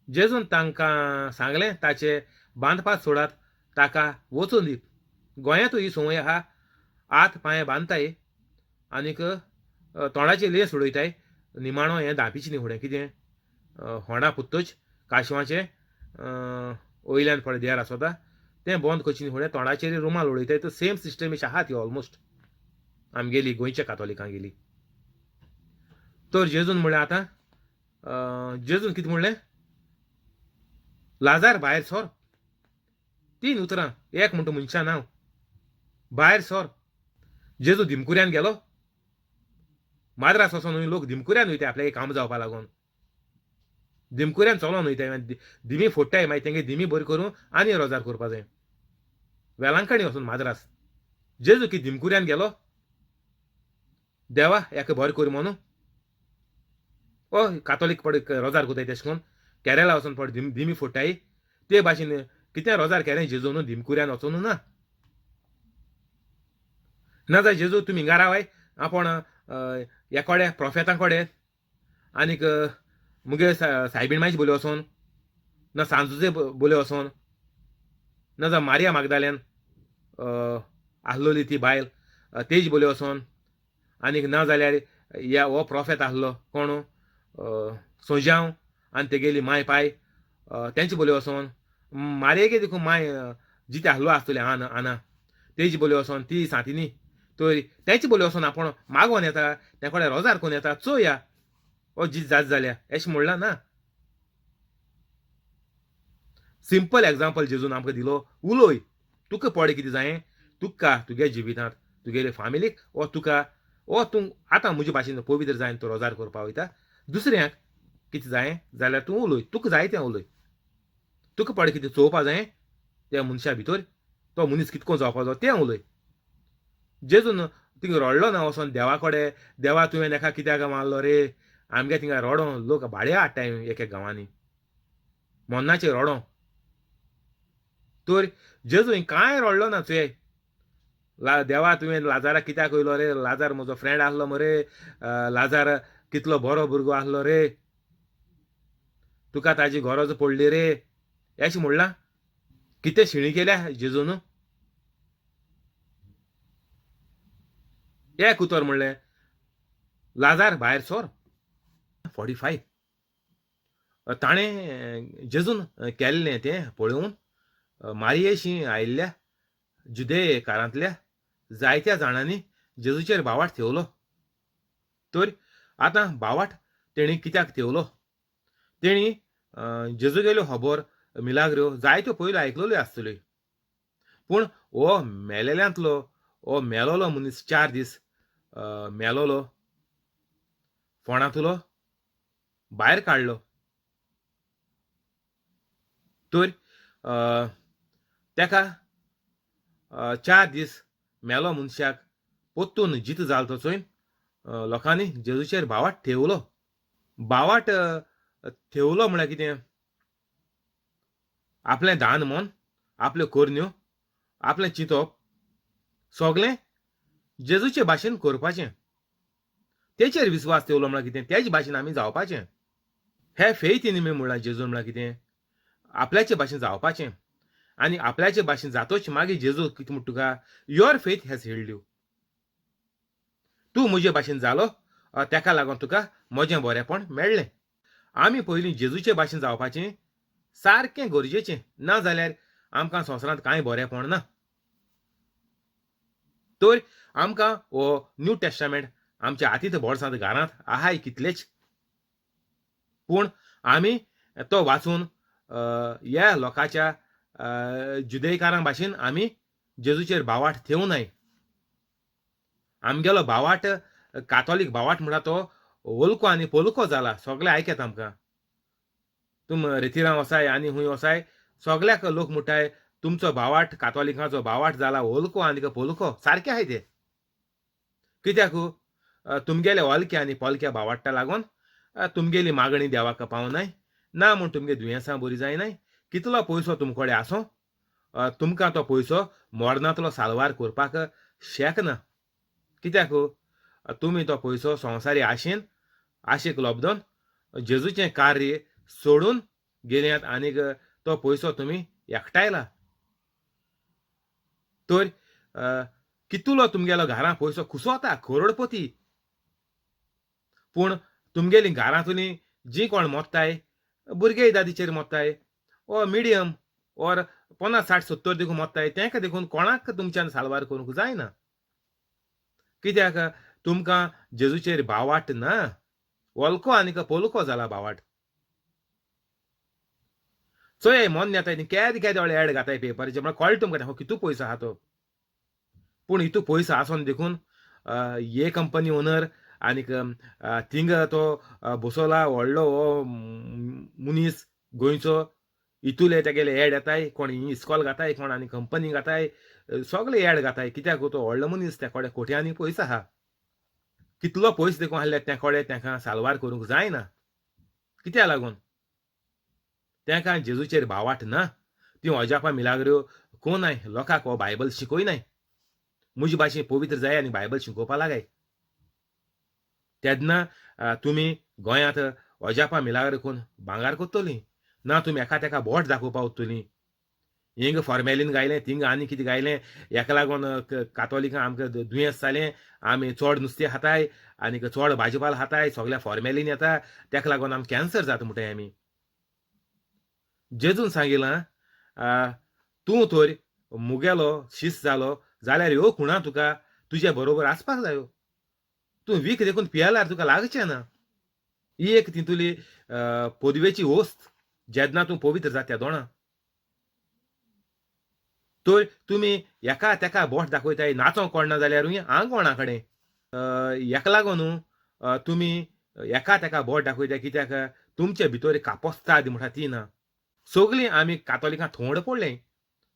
जेजून तांकां सांगलें, ताचे बांदपाक सोडात, ताका वचूं दी. गोंयांतूय ही संवय आहा, हात पांय बांदताय आनीक तोंडाचेर लेस उडयताय, निमाणो हें धांपिची न्ही फुडें कितें होंडा पुत्तोच काशवाचें वयल्यान फुडें देर आसता तें बंद करचें न्ही फुडें तोंडाचेर रुमाल उडयताय. तर सेम सिस्टम अशी आहा ती ऑलमोस्ट आमगेली गोंयच्या कातोलिकांगेली. तर जेजून म्हणलें, आतां जेजून कितें म्हणलें, लाजार भायर सर. 3 उतरां, एक म्हणटा मनशा नांव, भायर सर. जेजू दिमकुऱ्यान गेलो, माद्रास वचोन न्हय लोक दिमकुऱ्यान वयताय आपल्याक काम जावपा लागून, दिमकुऱ्यान चलोन वयताय, दिमी फोडटाय, मागीर तेंगे दिमी बरी करून आनी रोजार करपा जाय. वेलांकणी वचून माद्रास जेजू की दिमकुऱ्यान गेलो, देवा हेका बरें कर म्हणून. ओ कातोलीक पड रोजार कोताय तेशें करून केरला वचोन पड दिमी फोडटाय, ते भाशेन कितें रोजार केलें जेजू न्हू दिमकुऱ्यान वचोन ना. ना जाल्यार जेजू तुमी हिंगा रावाय, आपूण ह्या कोडे प्रोफेतां कोडे आनीक मुगे सायबीण मायचे बोले वचोन, ना सांजुजे बोले वचोन, ना जाल्यार मारिया मागदाल्यान आसलोली ती बायल तेज बोले वचोन, आनीक ना जाल्यार ह्या हो प्रोफेत आसलो कोण सोजांव आनी तेगेली माय पाय तेंचे बोले वचोन, मारयेगे देखून माय जिते आसलो आसतली आना आना तेजी बोले वचोन, ती सांतिनी तर तेंचे बोले वचोन आपूण मागोन येता, ते कडेन रोजार करून येता, चोया ओ जीत जात जाल्या अशें म्हणलां ना. सिंपल एग्जाम्पल जेजून आमकां दिलो, उलोय तुका पडे कितें जायें, तुका तुगे जिवितांत तुगेले फामिलीक ओ तुका ओ तूं आतां म्हजे भाशेन पवित्र जायन तूं रोजार करपा वयता, दुसऱ्यांक कितें जायें जाल्यार तूं उलोय, तुका जाय तें उलोय, तुका पडे कितें चोवपा जायें त्या मनशा भितर तो मनीस कितको जावपा जाय तें उलोय. जेजून थिंगा रडलो ना वचोन देवा कडेन, देवा तुवें एका कित्याक मारलो रे, आमगे थिंगा रडों लोक भाडे हाडटाय एक एक गांवांनी मन्नाचेर रडों. तर जेजू कांय रडलो ना, चोय देवा तुवें लाजाराक कित्याक वयलो रे, लाजार म्हजो फ्रेंड आसलो मरे, लाजार कितलो बरो भुरगो आसलो रे, तुका ताजी गरज पडली रे, अशें म्हणलां. कितें शिणी केल्या जेजून, एक उतर म्हणलें, लाजार भायर सर. 45 ताणें जेजून केल्लें तें पळोवन मारियेशी आयिल्ल्या जुदेकारांतल्या जायत्या जाणांनी जेजूचेर भावाट थेवलो. तर आतां भावाट तेणी कित्याक थेवलो, तेणी जेजूगेल्यो खबर मिलाग्र्यो जायत्यो पयल्यो आयकलेल्यो आसतल्यो, पूण हो मेलेल्यांतलो हो मेलोलो मनीस 4 दीस मेलोलो फोंडांतलो भायर काडलो. तर तेका 4 दीस मेलो मनशाक परतून जितो जालो तो चोयन लोकांनी जेजूचेर भावाट ठेवलो. भावाट ठेवलो म्हळ्यार कितें, आपलें दान मन, आपल्यो करण्यो, आपलें चिंतप सगलें जेजूचे भाशेन करपाचें, तेचेर विस्वास ठेवलो म्हळ्यार कितें, तेच भाशेन आमी जावपाचें. हे फेथ इन मी म्हणल्यार जेजून म्हळ्यार कितें, आपल्याचे भाशेन जावपाचें, आनी आपल्याचे भाशेन जातोच मागीर जेजू कितें म्हणटा तुका, your faith has healed you, तूं म्हजे भाशेन जालो तेका लागून तुका म्हजें बरेंपण मेळ्ळें. आमी पयलीं जेजूचे भाशेन जावपाचें सारकें गरजेचें. ना जाल्यार आमकां संवसारांत कांय बरेंपण ना. तर आमकां हो न्यू टेस्टामेंट आमच्या हातींत बोल्सांत घरांत आहाय कितलेच, पूण आमी तो वाचून ह्या लोकांच्या जुदेयकारां भाशेन आमी जेजूचेर भावाट थेवनाय. आमगेलो भावाट कातोलीक भावाट म्हणटा तो ओलको आनी पोलको जाला. सगळे आयकत आमकां. तुम रेतिरां वसाय आनी हुंय वसाय सगळ्याक लोक म्हणटाय तुमचो भावाट कातोलिकांचो भावाट जाला ओलको आनी पोलको. सारकें आहाय ते. कित्याक तुमगेले ओलके आनी पोलक्या भावाट्टा लागून तुमगेली मागणी देवाक पावनाय ना म्हूण तुमगे दुयेंसां बरी जायनाय. कितलो पयसो तुमकडे आसूं तुमकां तो पयसो मरणांतलो साल्वार करपाक शकना. कित्याक तुमी तो पयसो संवसारी आशेन आशेक लोबदोन जेजूचें कार्य सोडून गेल्यात आनीक तो पयसो तुमी एकठांयला. तर कितलो तुमगेलो घरां पयसो कुसोता करोडपती, पूण तुमगेली घरांतली जी कोण मोत्ताय भुरगे दादीचेर मोत्ताय ओ मिडियम ओर 50 60 70 देखून मोत्ताय तेंका देखून कोणाक तुमच्यान साल्वार करूंक जायना. कित्याक तुमकां जेजूचेर भावाट ना. ओलको आनीक पोलको जाला भावाट. चोय मन येताय केद केद वेळ एड घाताय पेपराचेर म्हळ्यार कळटा तुमकां हो कितू पयसो आहा तो. पूण हितू पयसो आसोन देखून हे कंपनी ओनर आनीक थिंगा तो बसोला व्हडलो हो मनीस गोंयचो इतुले तेगेले एड येताय. कोण इस्कॉल घाताय, कोण आनी कंपनी घाताय, सगळे एड घाताय. कित्याक तो व्हडलो मनीस त्या कडेन कोट्यांनी पयसो आहा. कितलो पयस देखून आहले त्या कडेन तेंकां साल्वार करूंक जायना. कित्याक लागून तेंकां जेजूचेर भावाट ना. तीं अजापां मिलाग्र्यो कोनाय लोकांक हो बायबल शिकयनाय. म्हजे भाशेन पवित्र जाय आनी बायबल शिकोवपा लागाय. तेन्ना तुमी गोंयांत अजापां मिलाग्र करून भांगार करतलीं ना तुमी एका तेका बोट दाखोवपा वतलीं. हिंग फॉर्मेलीन गायलें थिंग आनी कितें गायलें हेका लागून कातोलिकां आमकां दुयेंस जालें. आमी चड नुस्तें खाताय आनीक चड भाजीपाल खाताय, सगळ्या फॉर्मेलीन येता, तेका लागून आमकां कॅन्सर जाता म्हणटाय आमी. जेजून सांगिलां तूं तर मुगेलो शीस जालो जाल्यार ह्यो खुणा तुका तुजे बरोबर आसपाक जायो. तूं वीख देखून पियेल्यार तुका लागचें ना. ही एक तितुली पदवेची वस्त जेन्ना तूं पवित्र जाता दोणा. तर तुमी एका तेका बोट दाखयताय नाचोंक कोणना जाल्यारूय हांव कोणा कडेन हेका लागून तुमी एका तेका बोट दाखयताय. कित्याक तुमचे भितर कापोस्ताद म्हणटा ती ना. सगळीं आमी कातोलिकां थोंड पडलें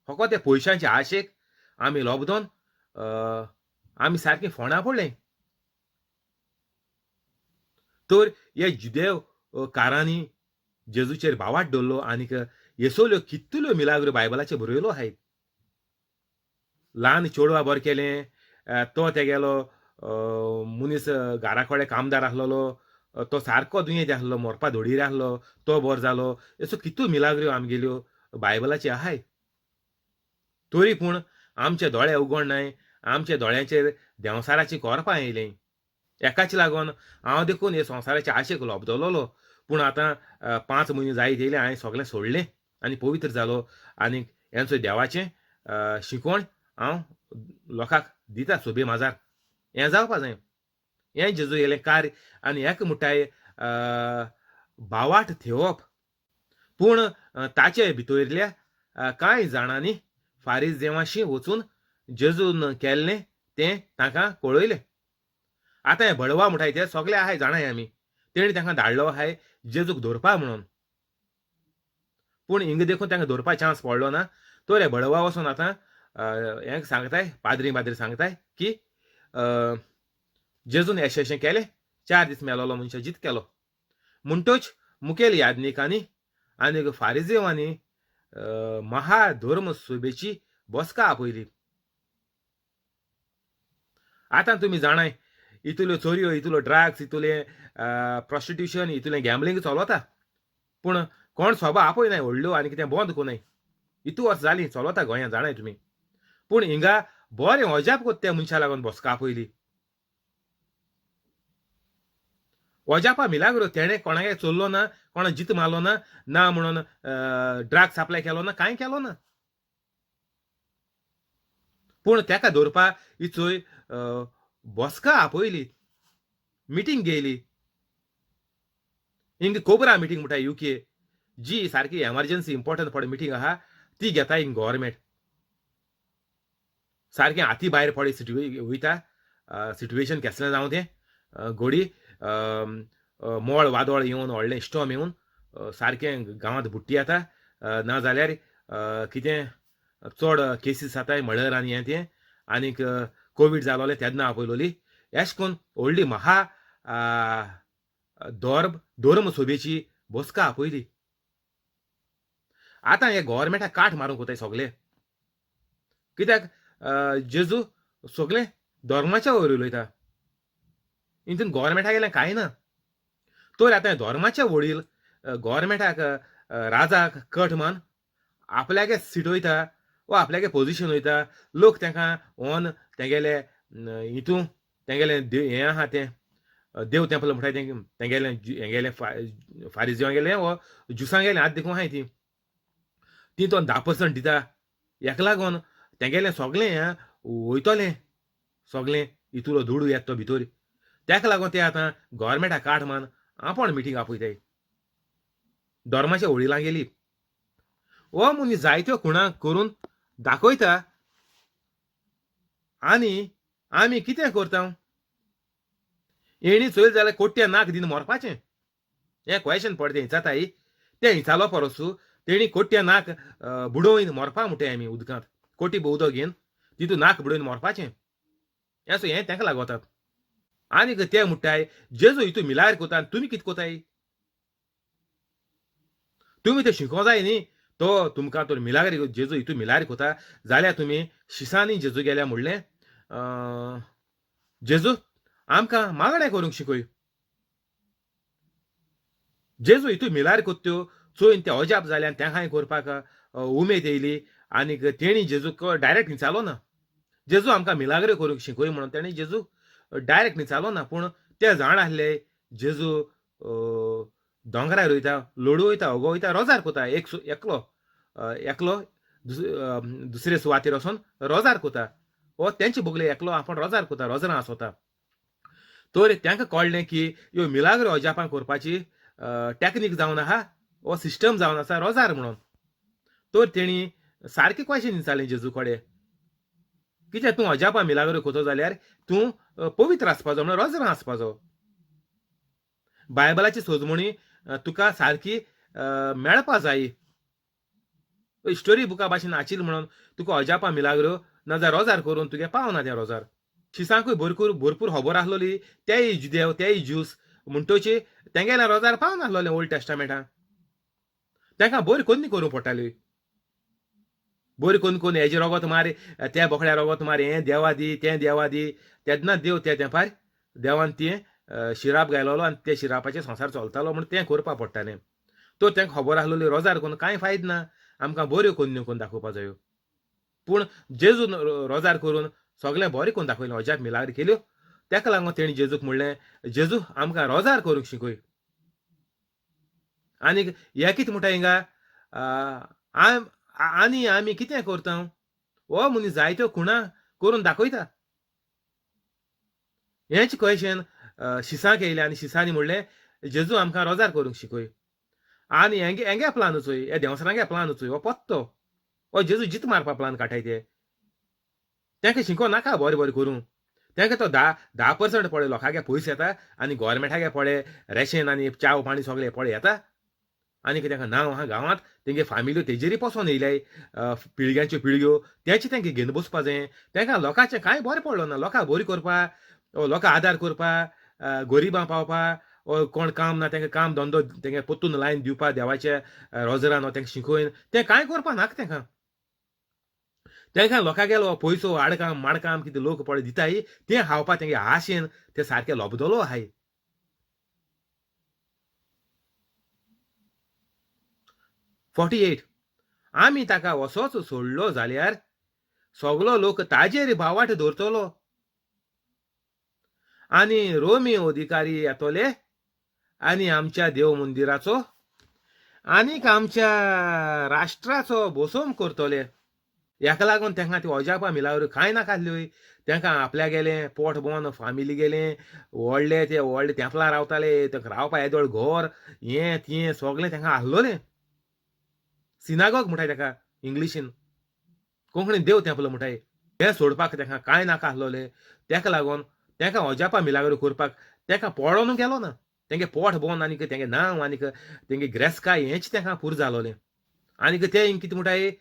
फकत त्या पयशांचे आशेक आमी लोबदोन आमी सारकीं फोंडां पडलें. तर हे जुदेव कारांनी जेजूचेर भावाट दवरलो आनीक येसोल्यो कितल्यो मिलाग्रो बायबलाचेर बरयलो आहाय. ल्हान चेडवा बरें केलें, तो तेगेलो मनीस घरा कडेन कामदार आसलेलो तो सारको दुयेंत आसलो मरपा धडीर आसलो तो बरो जालो. असो कितल्यो मिलाग्रो आमगेल्यो बायबलाच्यो आहाय. तरी पूण आमचे दोळे उगडनाय. आमच्या दोळ्यांचेर देंवसाराचीं कोरपां येयलीं. एकाच लागून हांव देखून हे संवसाराचे आशेक लोबदलोलो. पूण आतां 5 म्हयने जायत येयले हांवें सगळें सोडलें आनी पवित्र जालो आनी हेंचो देवाचें शिकवण हांव लोकांक दिता सोबे माजार. हें जावपा जाय. हें जेजू गेलें कार्य आनी हेका म्हणटाय भावाट थेवप. पूण ताचे भितरल्या कांय जाणांनी फारीजेवांशी वचून जेजून केल्लें तें तांकां कळयलें. आतां हें बळवा म्हणटाय ते सगळे आहाय जाणाय आमी. तेणी तांकां धाडलो आहाय जेजूक धरपा म्हणून. पूण हिंग देखून तांकां धरपा चान्स पडलो ना. तर हे बळवा वचून आतां हें सांगताय पाद्री पाद्री सांगताय की जेजून अशें अशें केलें, 4 दीस मेलोलो मनशां जीत केलो. म्हणटच मुखेल याज्ञिकांनी आनी फारिजेवांनी महाधर्म सभेची बसका आपयली. आतां तुमी जाणाय इतल्यो चोरयो, इतलो ड्रग्स, इतलें प्रोस्टिट्यूशन, इतलें गॅम्बलिंग चलता. पूण कोण सभा आपयनाय व्हडल्यो आनी कितें बंद कोनाय. इतू वर्स जालीं चलता गोंयांत जाणाय तुमी. पूण हिंगा बरें अजाप कोत्ता त्या मनशा लागून बसका आपयली. अजापा मिलाग्रो तेणें कोणागे चोरलो ना, कोणा जीत मारलो ना, ना म्हणून ड्रग सप्लाय केलो ना, कांय केलो ना. पूण तेका दवरपा ही चोय बसका आपयली, मिटींग घेयली. हिंग कोबरा मिटींग म्हणटा युके, जी सारकी एमर्जन्सी इम्पॉर्टंट पड मिटींग आहा ती घेता हिंग गव्हर्मेंट. सारकें हाती भायर पडे वयता सिट्युएशन केसलें जावं तें, घोडी मोळ वादळ येवन व्हडलें स्टॉर्म येवन सारकें गांवांत बुडटी येता, ना जाल्यार कितें चड केसीस जाताय मर्डर आनी हें तें, आनीक कोवीड जालोलें तेन्ना आपयलोली. एश कोन्न व्हडली महा धर्म सभेची बसका आपयली. आतां हे गव्हर्मेंटाक काट मारूंक वताय सगले, कित्याक जेजू सगलें धर्माच्या वयर उलयता, हितून गव्हर्मेंटा गेलें कांय ना. तर आतां धर्माच्या वडील गव्हर्मेंटाक राजाक कट मान आपल्यागे सीट वयता वा आपल्यागे पोजिशन वयता, लोक तांकां ऑन तेगेले हितून तेगेलें हें आहा तें देव तेंपल म्हणटाय तेंगेलें हेगेलें फारिजिवांगेलें वा ज्युसांगेलें आतां देखून आहाय ती ती तो 10% दिता. हेका लागून तेगेलें सगलें हें वयतलें सगलें इतलो दुडू येता तो भितर, तेका लागून ते आतां गव्हर्मेंटाक काट मान आपूण मिटींग आपयताय धर्माच्या वडिलां गेली. हो मनीस जायत्यो खुणां करून दाखयता आनी आमी कितें करता, हेणी चोयलें जाल्यार कोट्या नाक दिवन मरपाचें. हें क्वेशन पडटा तें हिचाताय, तें हिचालो परस तेणी कोट्या नाक बुडोवन मरपा म्हणटाय आमी उदकांत, कोटी उदक घेवन तितून नाक बुडोवन मरपाचें. हें सो हें तेंका लागोतात. आनीक ते म्हणटाय जेजू हितून मिलायर कोता, तुमी कितें कोताय, तुमी तें शिकों जाय न्ही. तो तुमकां तर मिलाग्री जेजू हितून मिलाग्री कोता जाल्यार तुमी शिसांनी जेजू गेल्या म्हणलें जेजू आमकां मागणें करूंक शिकय. जेजू हितून मिलाग्री कोत्यो चोयन ते अजाप जाले आनी तेंकांय करपाक उमेद येयली. आनीक तेणी जेजूक डायरेक्ट विचारलो ना, जेजू आमकां मिलाग्री करूंक शिकय म्हणून तेणी जेजू डायरेक्ट विचारलो ना, पूण ते जाण आसले जेजू दोंगरार वयता, लोडू वयता, अगो वयता, रोजार कोता, एक एकलो एकलो दुसरे सुवातेर वचोन रोजार कोता, हो तेंचे बगले एकलो आपूण रोजार कोता, रोजरां आसोता. तर तांकां कळ्ळें की ह्यो मिलाग्रो अजापां करपाची टॅक्नीक जावन आहा, हो सिस्टम जावन आसा रोजार म्हणून. तर तेणी सारकें क्वेशन विचारलें जेजू कडेन, कित्याक तूं अजापां मिलाग्रो कोतो जाल्यार तूं पवित्र आसपाचो, म्हणल्यार रोजरां आसपाचो, बायबलाची सोजमणी तुका सारकी मेळपा जाय, स्टोरी बुका भाशेन आशिल्ली म्हणून तुका अजापां मिलाग्रो ना जाल्यार रोजार करून तुगे पावना तें रोजार. शिसांकूय भरपूर भरपूर खबर आसलोली, तेय जुदेव तेय ज्यूस म्हणटोची तेंगेल्या रोजार पावनासलोलें ओल्ड टेस्टामेंटां, तेंकां बरी कोन्नी करूंक पडटाली, बरी कोन्न कोन्न हेजें रोगत मार, त्या बोकड्या रोगत मार, हें देवा दी तें देवा दी, तेन्ना देव त्या तेंपार देवान तें शिराप घायलोलो आनी ते शिरापाचेर संवसार चलतालो म्हण तें करपा पडटालें. तर तेंकां खबर आसलोली रोजार करून कांय फायद ना, आमकां बऱ्यो कोन्न्यो करून दाखोवपा जायो. पूण जेजून रोजार करून सगळें बरें करून दाखयलें, अजाप मिलाग्री केल्यो. तेका लागून तेणी जेजूक म्हणलें, जेजू आमकां रोजार करूंक शिकय. आनीक हें कितें म्हणटा हिंगा, आनी आमी कितें करता, हो मनीस जायत्यो खुणां करून दाखयता. हेंच क्वेशन शिसांक येयलें आनी शिसांनी म्हणलें जेजू आमकां रोजार करूंक शिकय. आनी हेंगे हेंगे प्लान चोय, हे देंवसरांगे प्लान चोय, हो पत्तो हो जेजू जीत मारपा प्लान काडटाय ते. तेंका शिको नाका बरें बरें करूं, तेंका तो 10% पळय लोकांगे पयशे येता आनी गोवोरमेंटागे पळय रेशन आनी च्याव पाणी सगळें पळय येता. आनी तेंका नांव आहा गांवांत, तेंगे फामिल्यो तेजेरूय पसोन येयल्याय पिळग्यांच्यो पिळग्यो, तेंचे तेंका घेवन बसपा जाय. तेंका लोकांचें कांय बरें पडलो ना, लोकांक बरी करपा, लोकांक आदार करपा, गरिबां पावपा, कोण काम ना तेंका काम धंदो तेंगे परतून लायन दिवपा देवाच्या रोजरान तेंका शिकोवन तें कांय करपा नाका तेंकां. तेंकां लोकां गेलो पयसो आडकाम माडकाम कितें लोक पळय दिताय तें खावपा तेंगे आशेन ते सारके लोबदलो आहाय. 48 आमी ताका असोच सोडलो जाल्यार सगलो लोक ताजेर भावाट दवरतलो आनी रोमी अधिकारी येतले आनी आमच्या देव मंदिराचो आनीक आमच्या राष्ट्राचो भोसोम करतले. हाका लागून तांकां ती अजापां मिलाग्रो कांय नाका आसल्यो. तांकां आपल्यागेलें पोट बोन फामिली गेलें, व्हडले ते व्हडले तेंपलां रावताले, तांकां रावपा येदोळ घर हें तें सगलें तांकां आसलोलें. सिनागोग म्हणटाय ताका इंग्लिशीन, कोंकणीन देव तेंपलो म्हणटाय. हें सोडपाक तांकां कांय नाका आसलोलें. ताका लागून तांकां अजापां मिलाग्रो करपाक तांकां पडोन गेलो ना. तेंगे पोट बोन आनीक तेंगे नांव आनीक तेंगे ग्रेसकाय हेंच तांकां पुरो जालोलें. आनीक ते कितें म्हणटाय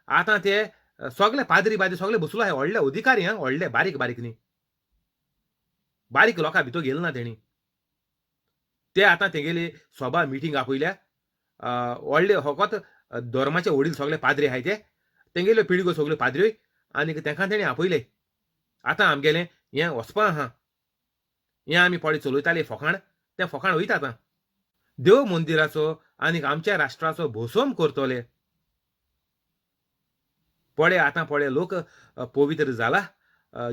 आतां ते सगले पाद्री बाद्री सगले बसलो आहाय, व्हडले अधिकारी आं, व्हडले बारीक बारीक न्ही, बारीक लोकां भितर गेले ना तेणी. ते आतां तेगेली सभा मिटींग आपयल्या. व्हडले फकत धर्माचे वडील सगले पाद्री आहाय ते, तेंगेल्यो पिळग्यो सगल्यो पाद्र्यो आनीक तेंकां तेणी आपयले. आतां आमगेलें हें वचपा आहा, हें आमी पळय चलयताले फोकाण, तें फोकाण वयता आतां. देव मंदिराचो आनीक आमच्या राष्ट्राचो भोसोम करतले. पळय आतां पळय लोक पवित्र जाला,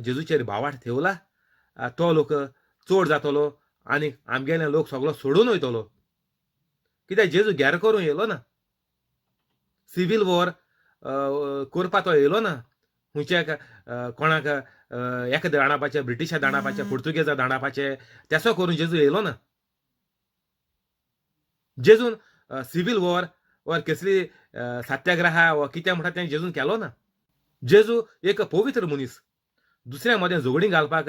जेजूचेर भावाट ठेवला, तो लोक चड जातलो आनी आमगेले लोक सगलो सोडून वयतलो. कित्याक जेजू गॅर करूंक येयलो ना, सिवील वॉर करपा तो येयलो ना. खंयच्या कोणाक एका दाणापाचे, ब्रिटिशा दाणापाचे, पुर्तुगेजा दाणापाचे, तेसो करून जेजू येयलो ना. जेजून सिवील वॉर वा कसली सत्याग्रहा वा कितें म्हणटा तें जेजून केलो ना. जेजू एक पवित्र मनीस, दुसऱ्या मदें झगडीं घालपाक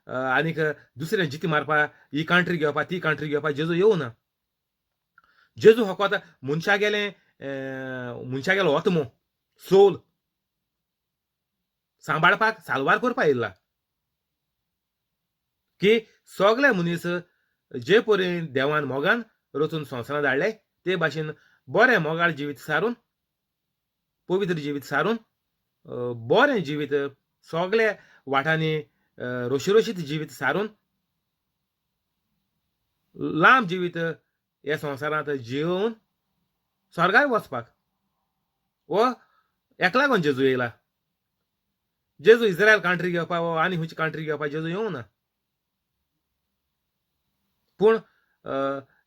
आनीक दुसऱ्या जिती मारपाक, ही कंट्री घेवपाक ती कंट्री घेवपाक जेजू येवना. जेजू फकत मनशागेलें मनशागेलो आत्मो सोल सांबाळपाक साल्वार करपाक येयला की सगळे मनीस जे परी देवान मोगान रचून संवसारांत धाडले ते भाशेन बरें मोगाळ जिवीत सारून, पवित्र जिवीत सारून, बरें जिवीत सगळे वाटांनी रोशीरोशीत जिवीत सारून लांब जिवीत ह्या संवसारांत जियोवन स्वर्गाय वचपाक. हो हेका लागून जेजू येयला. जेजू इस्रायल कंट्री घेवपा वो आनी खंयची कंट्री घेवपा जेजू येवंक ना. पूण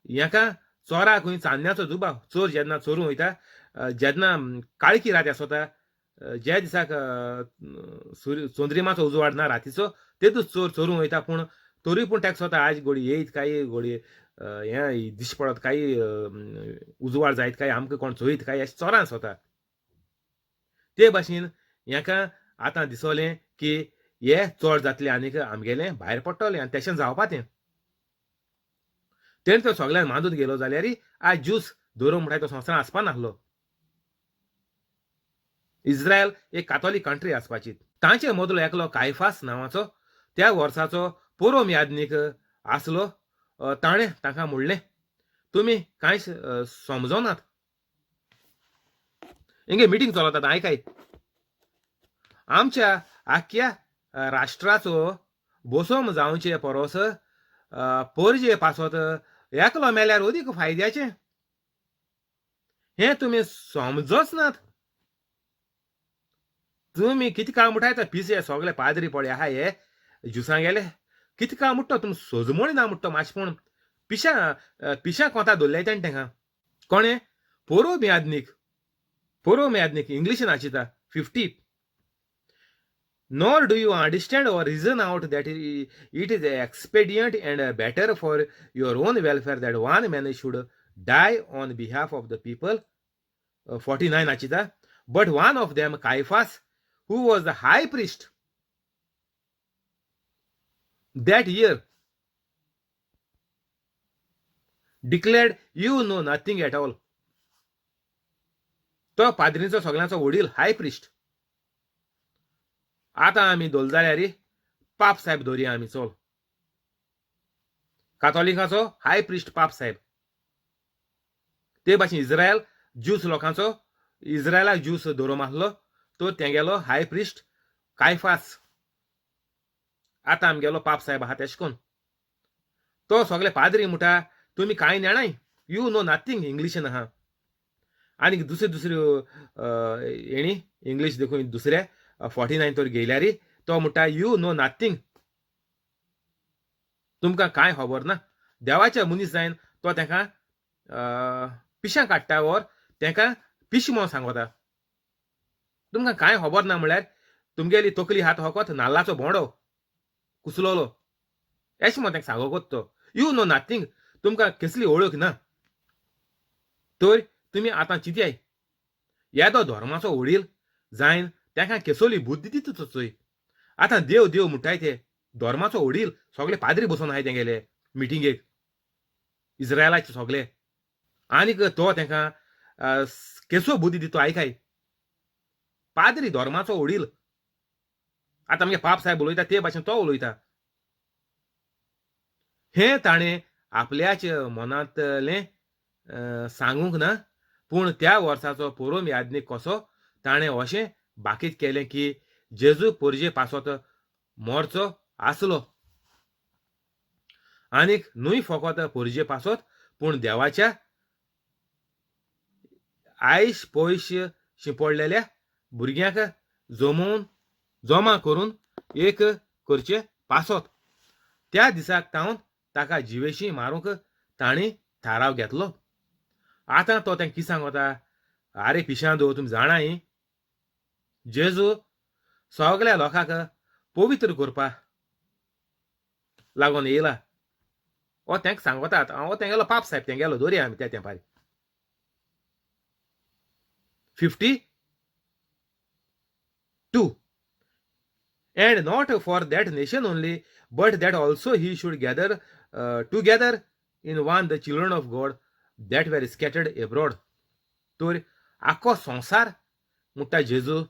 हेका चोराक खंय चान्न्याचो दुबाव. चोर जेन्ना चोरूंक वयता, जेन्ना काळखी रात आसता, ज्या दिसाक सूर्य चंद्रिमाचो उजवाड ना रातीचो, तेदूस चोर चोरूंक वयता. पूण तरी पूण ताका सोदता आज घोडी येयत काय, घोडी हें दिश्टी पडत काय, उजवाड जायत काय, आमकां कोण चोयत काय, अशें चोरान सोदता. ते भाशेन हेका आतां दिसलें की हे चड जातले आनीक आमगेलें भायर पडटलें आनी तेशें जावपा तें. तेणें तो सगळ्यांक मांदून गेलो जाल्यार आज ज्यूस धरून म्हणटा तो संवसारांत आसपा नासलो. इस्रायल एक कातोलीक कंट्री आसपाची. तांचे मदलो एकलो कायफास नांवाचो त्या वर्साचो पोरोम याज्ञीक आसलो. ताणें तांकां म्हणलें, तुमी कांयच समजनात. हिंगे मिटींग चलतात आयकाय. आमच्या आख्या राष्ट्राचो बोसोम जावचे परोस पोरजे पासत एकलो मेल्यार अदीक फायद्याचें हें तुमी समजच नात. तुमी कितें काम म्हणटाय तो पिसे सगळे पाद्री पळय आहा हे ज्युसां गेले कितें काम म्हणटा तुमी सजमणी ना म्हणटा मातशें. पूण पिशां पिशां कोंता धरले तेणें तेंकां. कोणें? पोरोब याज्ञीक. पोरोब याज्ञीक इंग्लिशीन Ashita 50. Nor do you understand or reason out that it is expedient and better for your own welfare that one man should die on behalf of the people. 49 Achita. But one of them, Caiaphas, who was the high priest that year, declared, you know nothing at all. तो पाद्रींचो सगळ्यांचो वडील हाय priest. आतां आमी धोल जाल्यार पाप साहेब धरया आमी चल. कातोलिकाचो हाय प्रिस्ट पाप साहेब. ते भाशेन इस्रायल ज्यूस लोकांचो, इस्रायलाक ज्यूस धरोम आसलो तो तेंगेलो हाय प्रिस्ट कायफास. आतां आमगेलो पाप साहेब आहा तेश कोन तो सगळे पाद्री म्हणटा तुमी कांय नेणाय, you know nothing इंग्लिशीन आहा. आनी दुसऱ्यो दुसऱ्यो हेणी इंग्लीश देखून दुसरे 49 तर घेयल्यारी तो म्हणटा you know nothing, तुमकां कांय खबर ना. देवाचे मनीस जायन तो तेंकां पिशां काडटा ओर तेंकां पिशें म्हणून सांगता. तुमकां कांय खबर ना म्हळ्यार तुमगेली तकली हात फकत नाल्लाचो बोंडो कुसलोलो एशें म्हण तेंका सांगोकत तो. You know nothing, तुमकां कसली वळख ना. तर तुमी आतां चिंतयाय, येदो धर्माचो व्हडील जायन तेंकां केसोली बुद्दी दिता चोय. आतां देव देव म्हणटाय ते धर्माचो व्हडील सगळे पाद्री बसून आहाय तेंगेले मिटिंगेक इस्रायलाचे सगळे, आनीक तो तेंकां केसो बुद्दी दिता आयकाय. पाद्री धर्माचो व्हडील आतां आमगे पाप साहेब उलयता ते भाशेन तो उलयता. हें ताणें आपल्याच मनांतलें सांगूंक ना, पूण त्या वर्साचो पोरोम याज्ञीक कसो ताणें अशें बाकीत केलें की जेजू पोरजे पासत मरचो आसलो, आनीक न्हय फकत पोरजे पासत पूण देवाच्या आयश पयश शिंपडलेल्या भुरग्यांक जमोवन जमा करून एक करचे पासत. त्या दिसाक तावन ताका जिवेशी मारूंक तांणी थाराव घेतलो. आतां तो तेंकां कितें सांगता, आरे पिशां दो तुमी जाणाय जेजू सगळ्या लोकांक पवित्र करपा लागून येयला. हो तेंकां सांगता, हो तेंगेलो पाप साहेब तेंगेलो दोरया आमी त्या तेंपार. 52. And not for that nation only, but that also he should gather together in one the children of God that were scattered abroad. तर आख्खो संवसार म्हणटा जेजू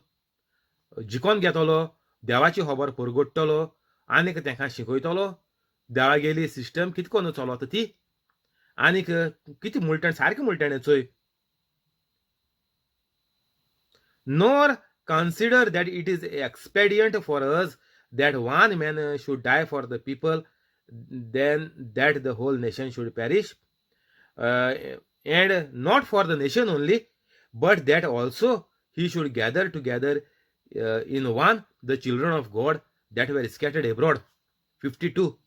जिकोन घेतलो, देवाची खबर परगट्टलो आनीक तेंकां शिकयतलो देवागेली सिस्टम कितें करून चलता ती, आनीक कितें म्हणटा सारकें म्हणटा चोय. Nor consider that it is expedient for us that one man should die for the people, than that the whole nation should perish. And not for the nation only, but that also he should gather together in one the children of God that were scattered abroad. 52.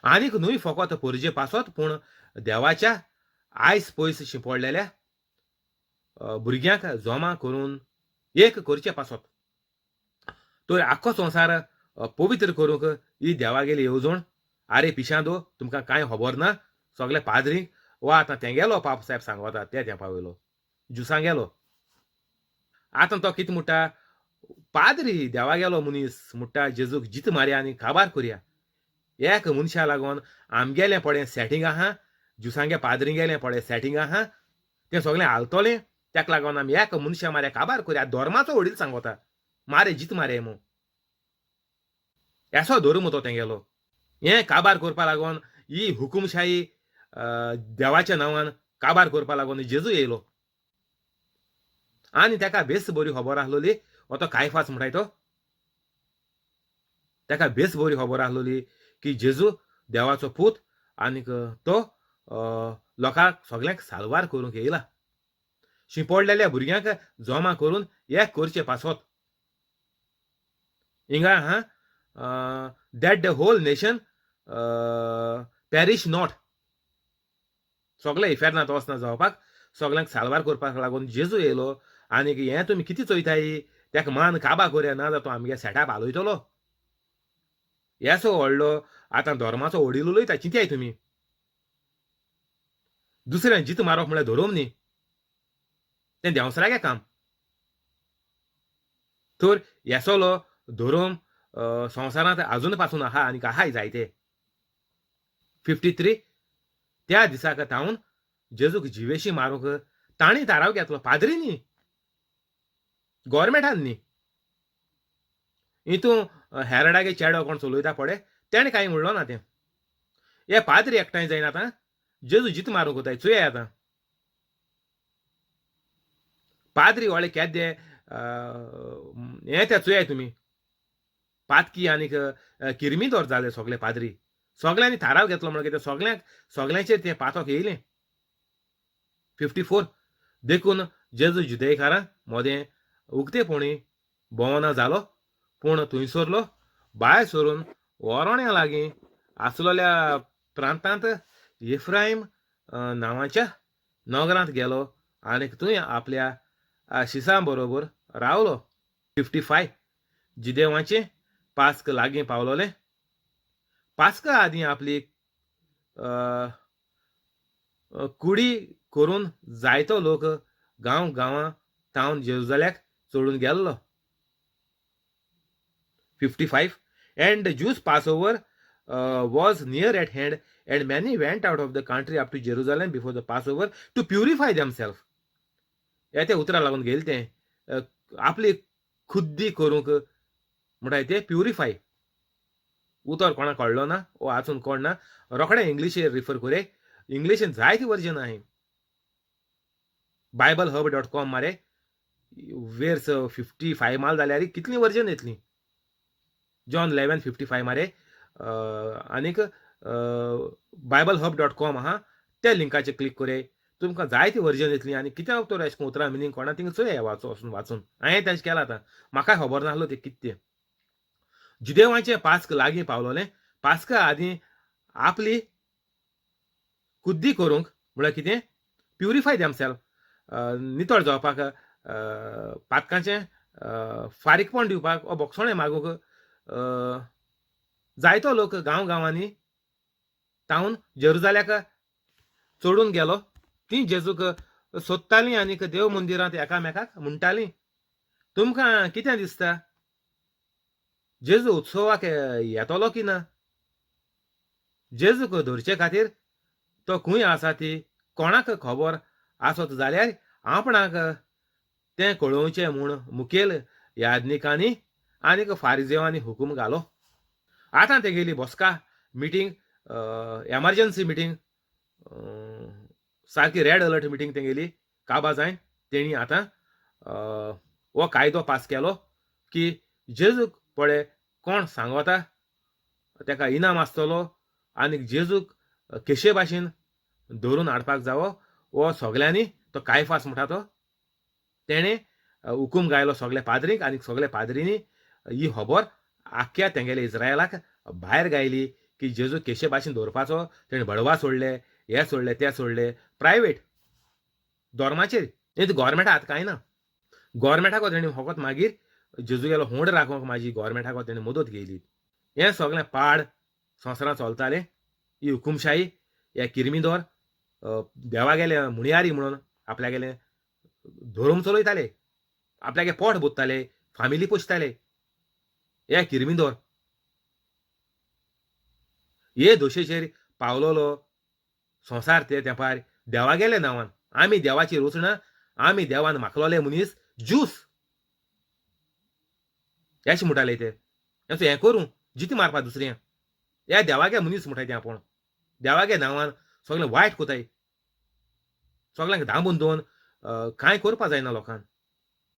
आनीक न्हय फकत पोरजे पासत पूण देवाच्या आयस पयस शिंपडलेल्या भुरग्यांक जमा करून एक करचे पासत. तर आख्खो संवसार पवित्र करूंक ही देवागेली येवजण. आरे पिशांदो तुमकां कांय खबर ना, सगळे पाद्रींक वा आतां तेंगेलो पाप साहेब सांगता त्या तेंपा वयलो ज्युसांगेलो. आतां तो कितें म्हणटा, पाद्री देवागेलो मनीस म्हणटा जेजूक जीत मारया आनी काबार करया. एक मनशा लागून आमगेलें पळय सेटींग आहा, ज्युसांगे पाद्रींगेलें पळय सेटींग आहा, तें सगळें हालतलें, ताका लागून आमी एक मनशा मारया काबार करया. धर्माचो वडील सांगता मारे जीत मारे मू, येसो धर्म तो तेंगेलो. हें काबार करपा लागून ही हुकुमशाही देवाच्या नांवान काबार करपा लागून जेजू येयलो. आनी ताका बेस बरी खबर आसलोली, हो तो कायफास म्हणटाय तो, ताका बेस बरी खबर आसलोली की जेजू देवाचो पूत आनीक तो लोकांक सगल्यांक साल्वार करूंक येयला. शिंपडलेल्या भुरग्यांक जमा करून एक करचे पासत. हिंगा आहा that the whole nation perish not. सगळे इफेर्नांत वचना जावपाक सगल्यांक साल्वार करपाक लागून जेजू येयलो. आनीक हें तुमी कितें चोयताय, ताका मान काबा करया ना जातो आमगे सेटाप हालयतलो. येसो व्हडलो आतां धर्माचो वडील उलयता, चिंतयाय तुमी. दुसऱ्यान जीत मारप म्हळ्यार धरोम न्ही, तें देंवसरागे काम. तर येसोलो धरोम संवसारांत आजून पासून आहा आनीक आहाय जायते. 53. त्या दिसाक तावन जेजूक जिवेशी मारूंक तांणी थाराव घेतलो, पाद्री न्ही, गोवोरमेंटान न्ही. हितून हेरडागे चेडो कोण चलयता पळय तेणें कांय म्हणलो ना. तें हे पाद्री एकठांय जायना आतां जेजू जीत मारूंक वताय चोया आतां. पाद्री व्हडले केदे हें ते चोयाय तुमी, पातकी आनीक किर्मीदोर जाले सगळे पाद्री. सगळ्यांनी थाराव घेतलो म्हणून कितें सगळ्यांक सगळ्यांचेर तें पातक येयलें. 54. देखून जेजू जुदेकारां मोदें उक्तेपणी भोंवना जालो, पूण थंयसरलो भायर सरून वरोण्या लागीं आसलेल्या प्रांतांत एफ्रायम नांवाच्या नगरांत गेलो आनीक थंय आपल्या शिसां बरोबर रावलो. 55 जिदेवाचें पास्क लागीं पावलोलें. पास्का आदीं आपली कुडी करून जायतो लोक गांव गांवां तावन जेरुजाल्याक चडून गेल्लो. 55 And the Jews' Passover was near at hand, and many went out of the country up to Jerusalem before the Passover to purify themselves. ह्या ते उतरां लागून गेले तें आपली खुद्दी करूंक म्हणटाय ते प्युरिफाय. उतर कोणाक कळ्ळो ना वो वाचून कोण ना, रोखडें इंग्लिशेर रिफर करे. इंग्लिशीन जायती वर्जन आहाय. BibleHub.com मारे, वेर्स 55 माल जाल्यार कितलीं वर्जन येतलीं. जॉन 11:55 मारे आनीक BibleHub.com आहा, त्या लिंकाचेर क्लिक करे, तुमकां जायती वर्जन येतलीं. आनी कित्याक तर अशें करून उतरां मिनींग कोणा थिंगा चोया वाचो वचून वाचून. हांवें तें केलां, आतां म्हाकाय खबर नासलो तें कितें तें. जुदेवांचें पास्क लागीं पावलोलें. पास्का आदीं आपली कुद्दी करूंक म्हळ्यार कितें, प्युरिफाय देमसेल्फ, नितळ जावपाक, पातकांचें फारीकपण दिवपाक वो बोगसोणें मागूंक जायतो लोक गांव गांवांनी तावन जेरुजाल्याक चडून गेलो. तीं जेजूक सोदतालीं आनीक देव मंदिरांत एकामेकाक म्हणटालीं, तुमकां कितें दिसता, जेजू उत्सवाक येतलो की ना? जेजूक धरचे खातीर तो खंय आसा ती कोणाक खबर आसत जाल्यार आपणाक तें कळोवचें म्हूण मुखेल याज्ञिकांनी आनीक फारिजेवांनी हुकूम घालो. आतां तेगेली बसका, मिटींग, एमर्जन्सी मिटींग, सारकी रेड अलर्ट मिटींग तेगेली काबा जायन तेणी आतां हो कायदो पास केलो की जेजूक पळय कोण सांगता तेका इनाम आसतलो आनी जेजूक केशे भाशेन धरून हाडपाक जावो हो सगल्यांनी तो कायफास म्हणटा तो तेणें हुकूम गायलो सगल्या पाद्रींक आनी सगल्या पाद्रींनी ही खबर आख्ख्या तेंगेल्या इस्रायलाक भायर गायली की जेजू केशे भाशेन दवरपाचो. तेणें बडवा सोडले, हे सोडले, ते सोडले, प्रायवेट धोर्माचेर न्ही गोवोरमेंटा आतां कांय ना. गोवोरमेंटाक तेणी फकत मागीर जेजू गेलो होंड राखूंक माजी गोवोरमेंटाक तेणी मदत घेयली. हें सगळें पाड संवसारांत चलतालें. ही हुकुमशाही, हे किर्मिदोर देवागेले मुणयारी म्हणून आपल्यागेले धोरम चलयताले, आपल्यागे पोट भोत्ताले, फामिली पोसताले. हे किर्मिदोर हे दोशेचेर पावलोलो संवसार ते तेंपार देवागेले नांवान आमी देवाची रचणा, आमी देवान माखलोले मनीस ज्यूस अशें म्हणटाले ते. हें करूं जिती मारपा दुसऱ्या ह्या देवागे मनीस म्हणटाय ते. आपूण देवागे नांवान सगळें वायट कोताय, सगळ्यांक दांबून दवरून कांय करपा जायना लोकांक.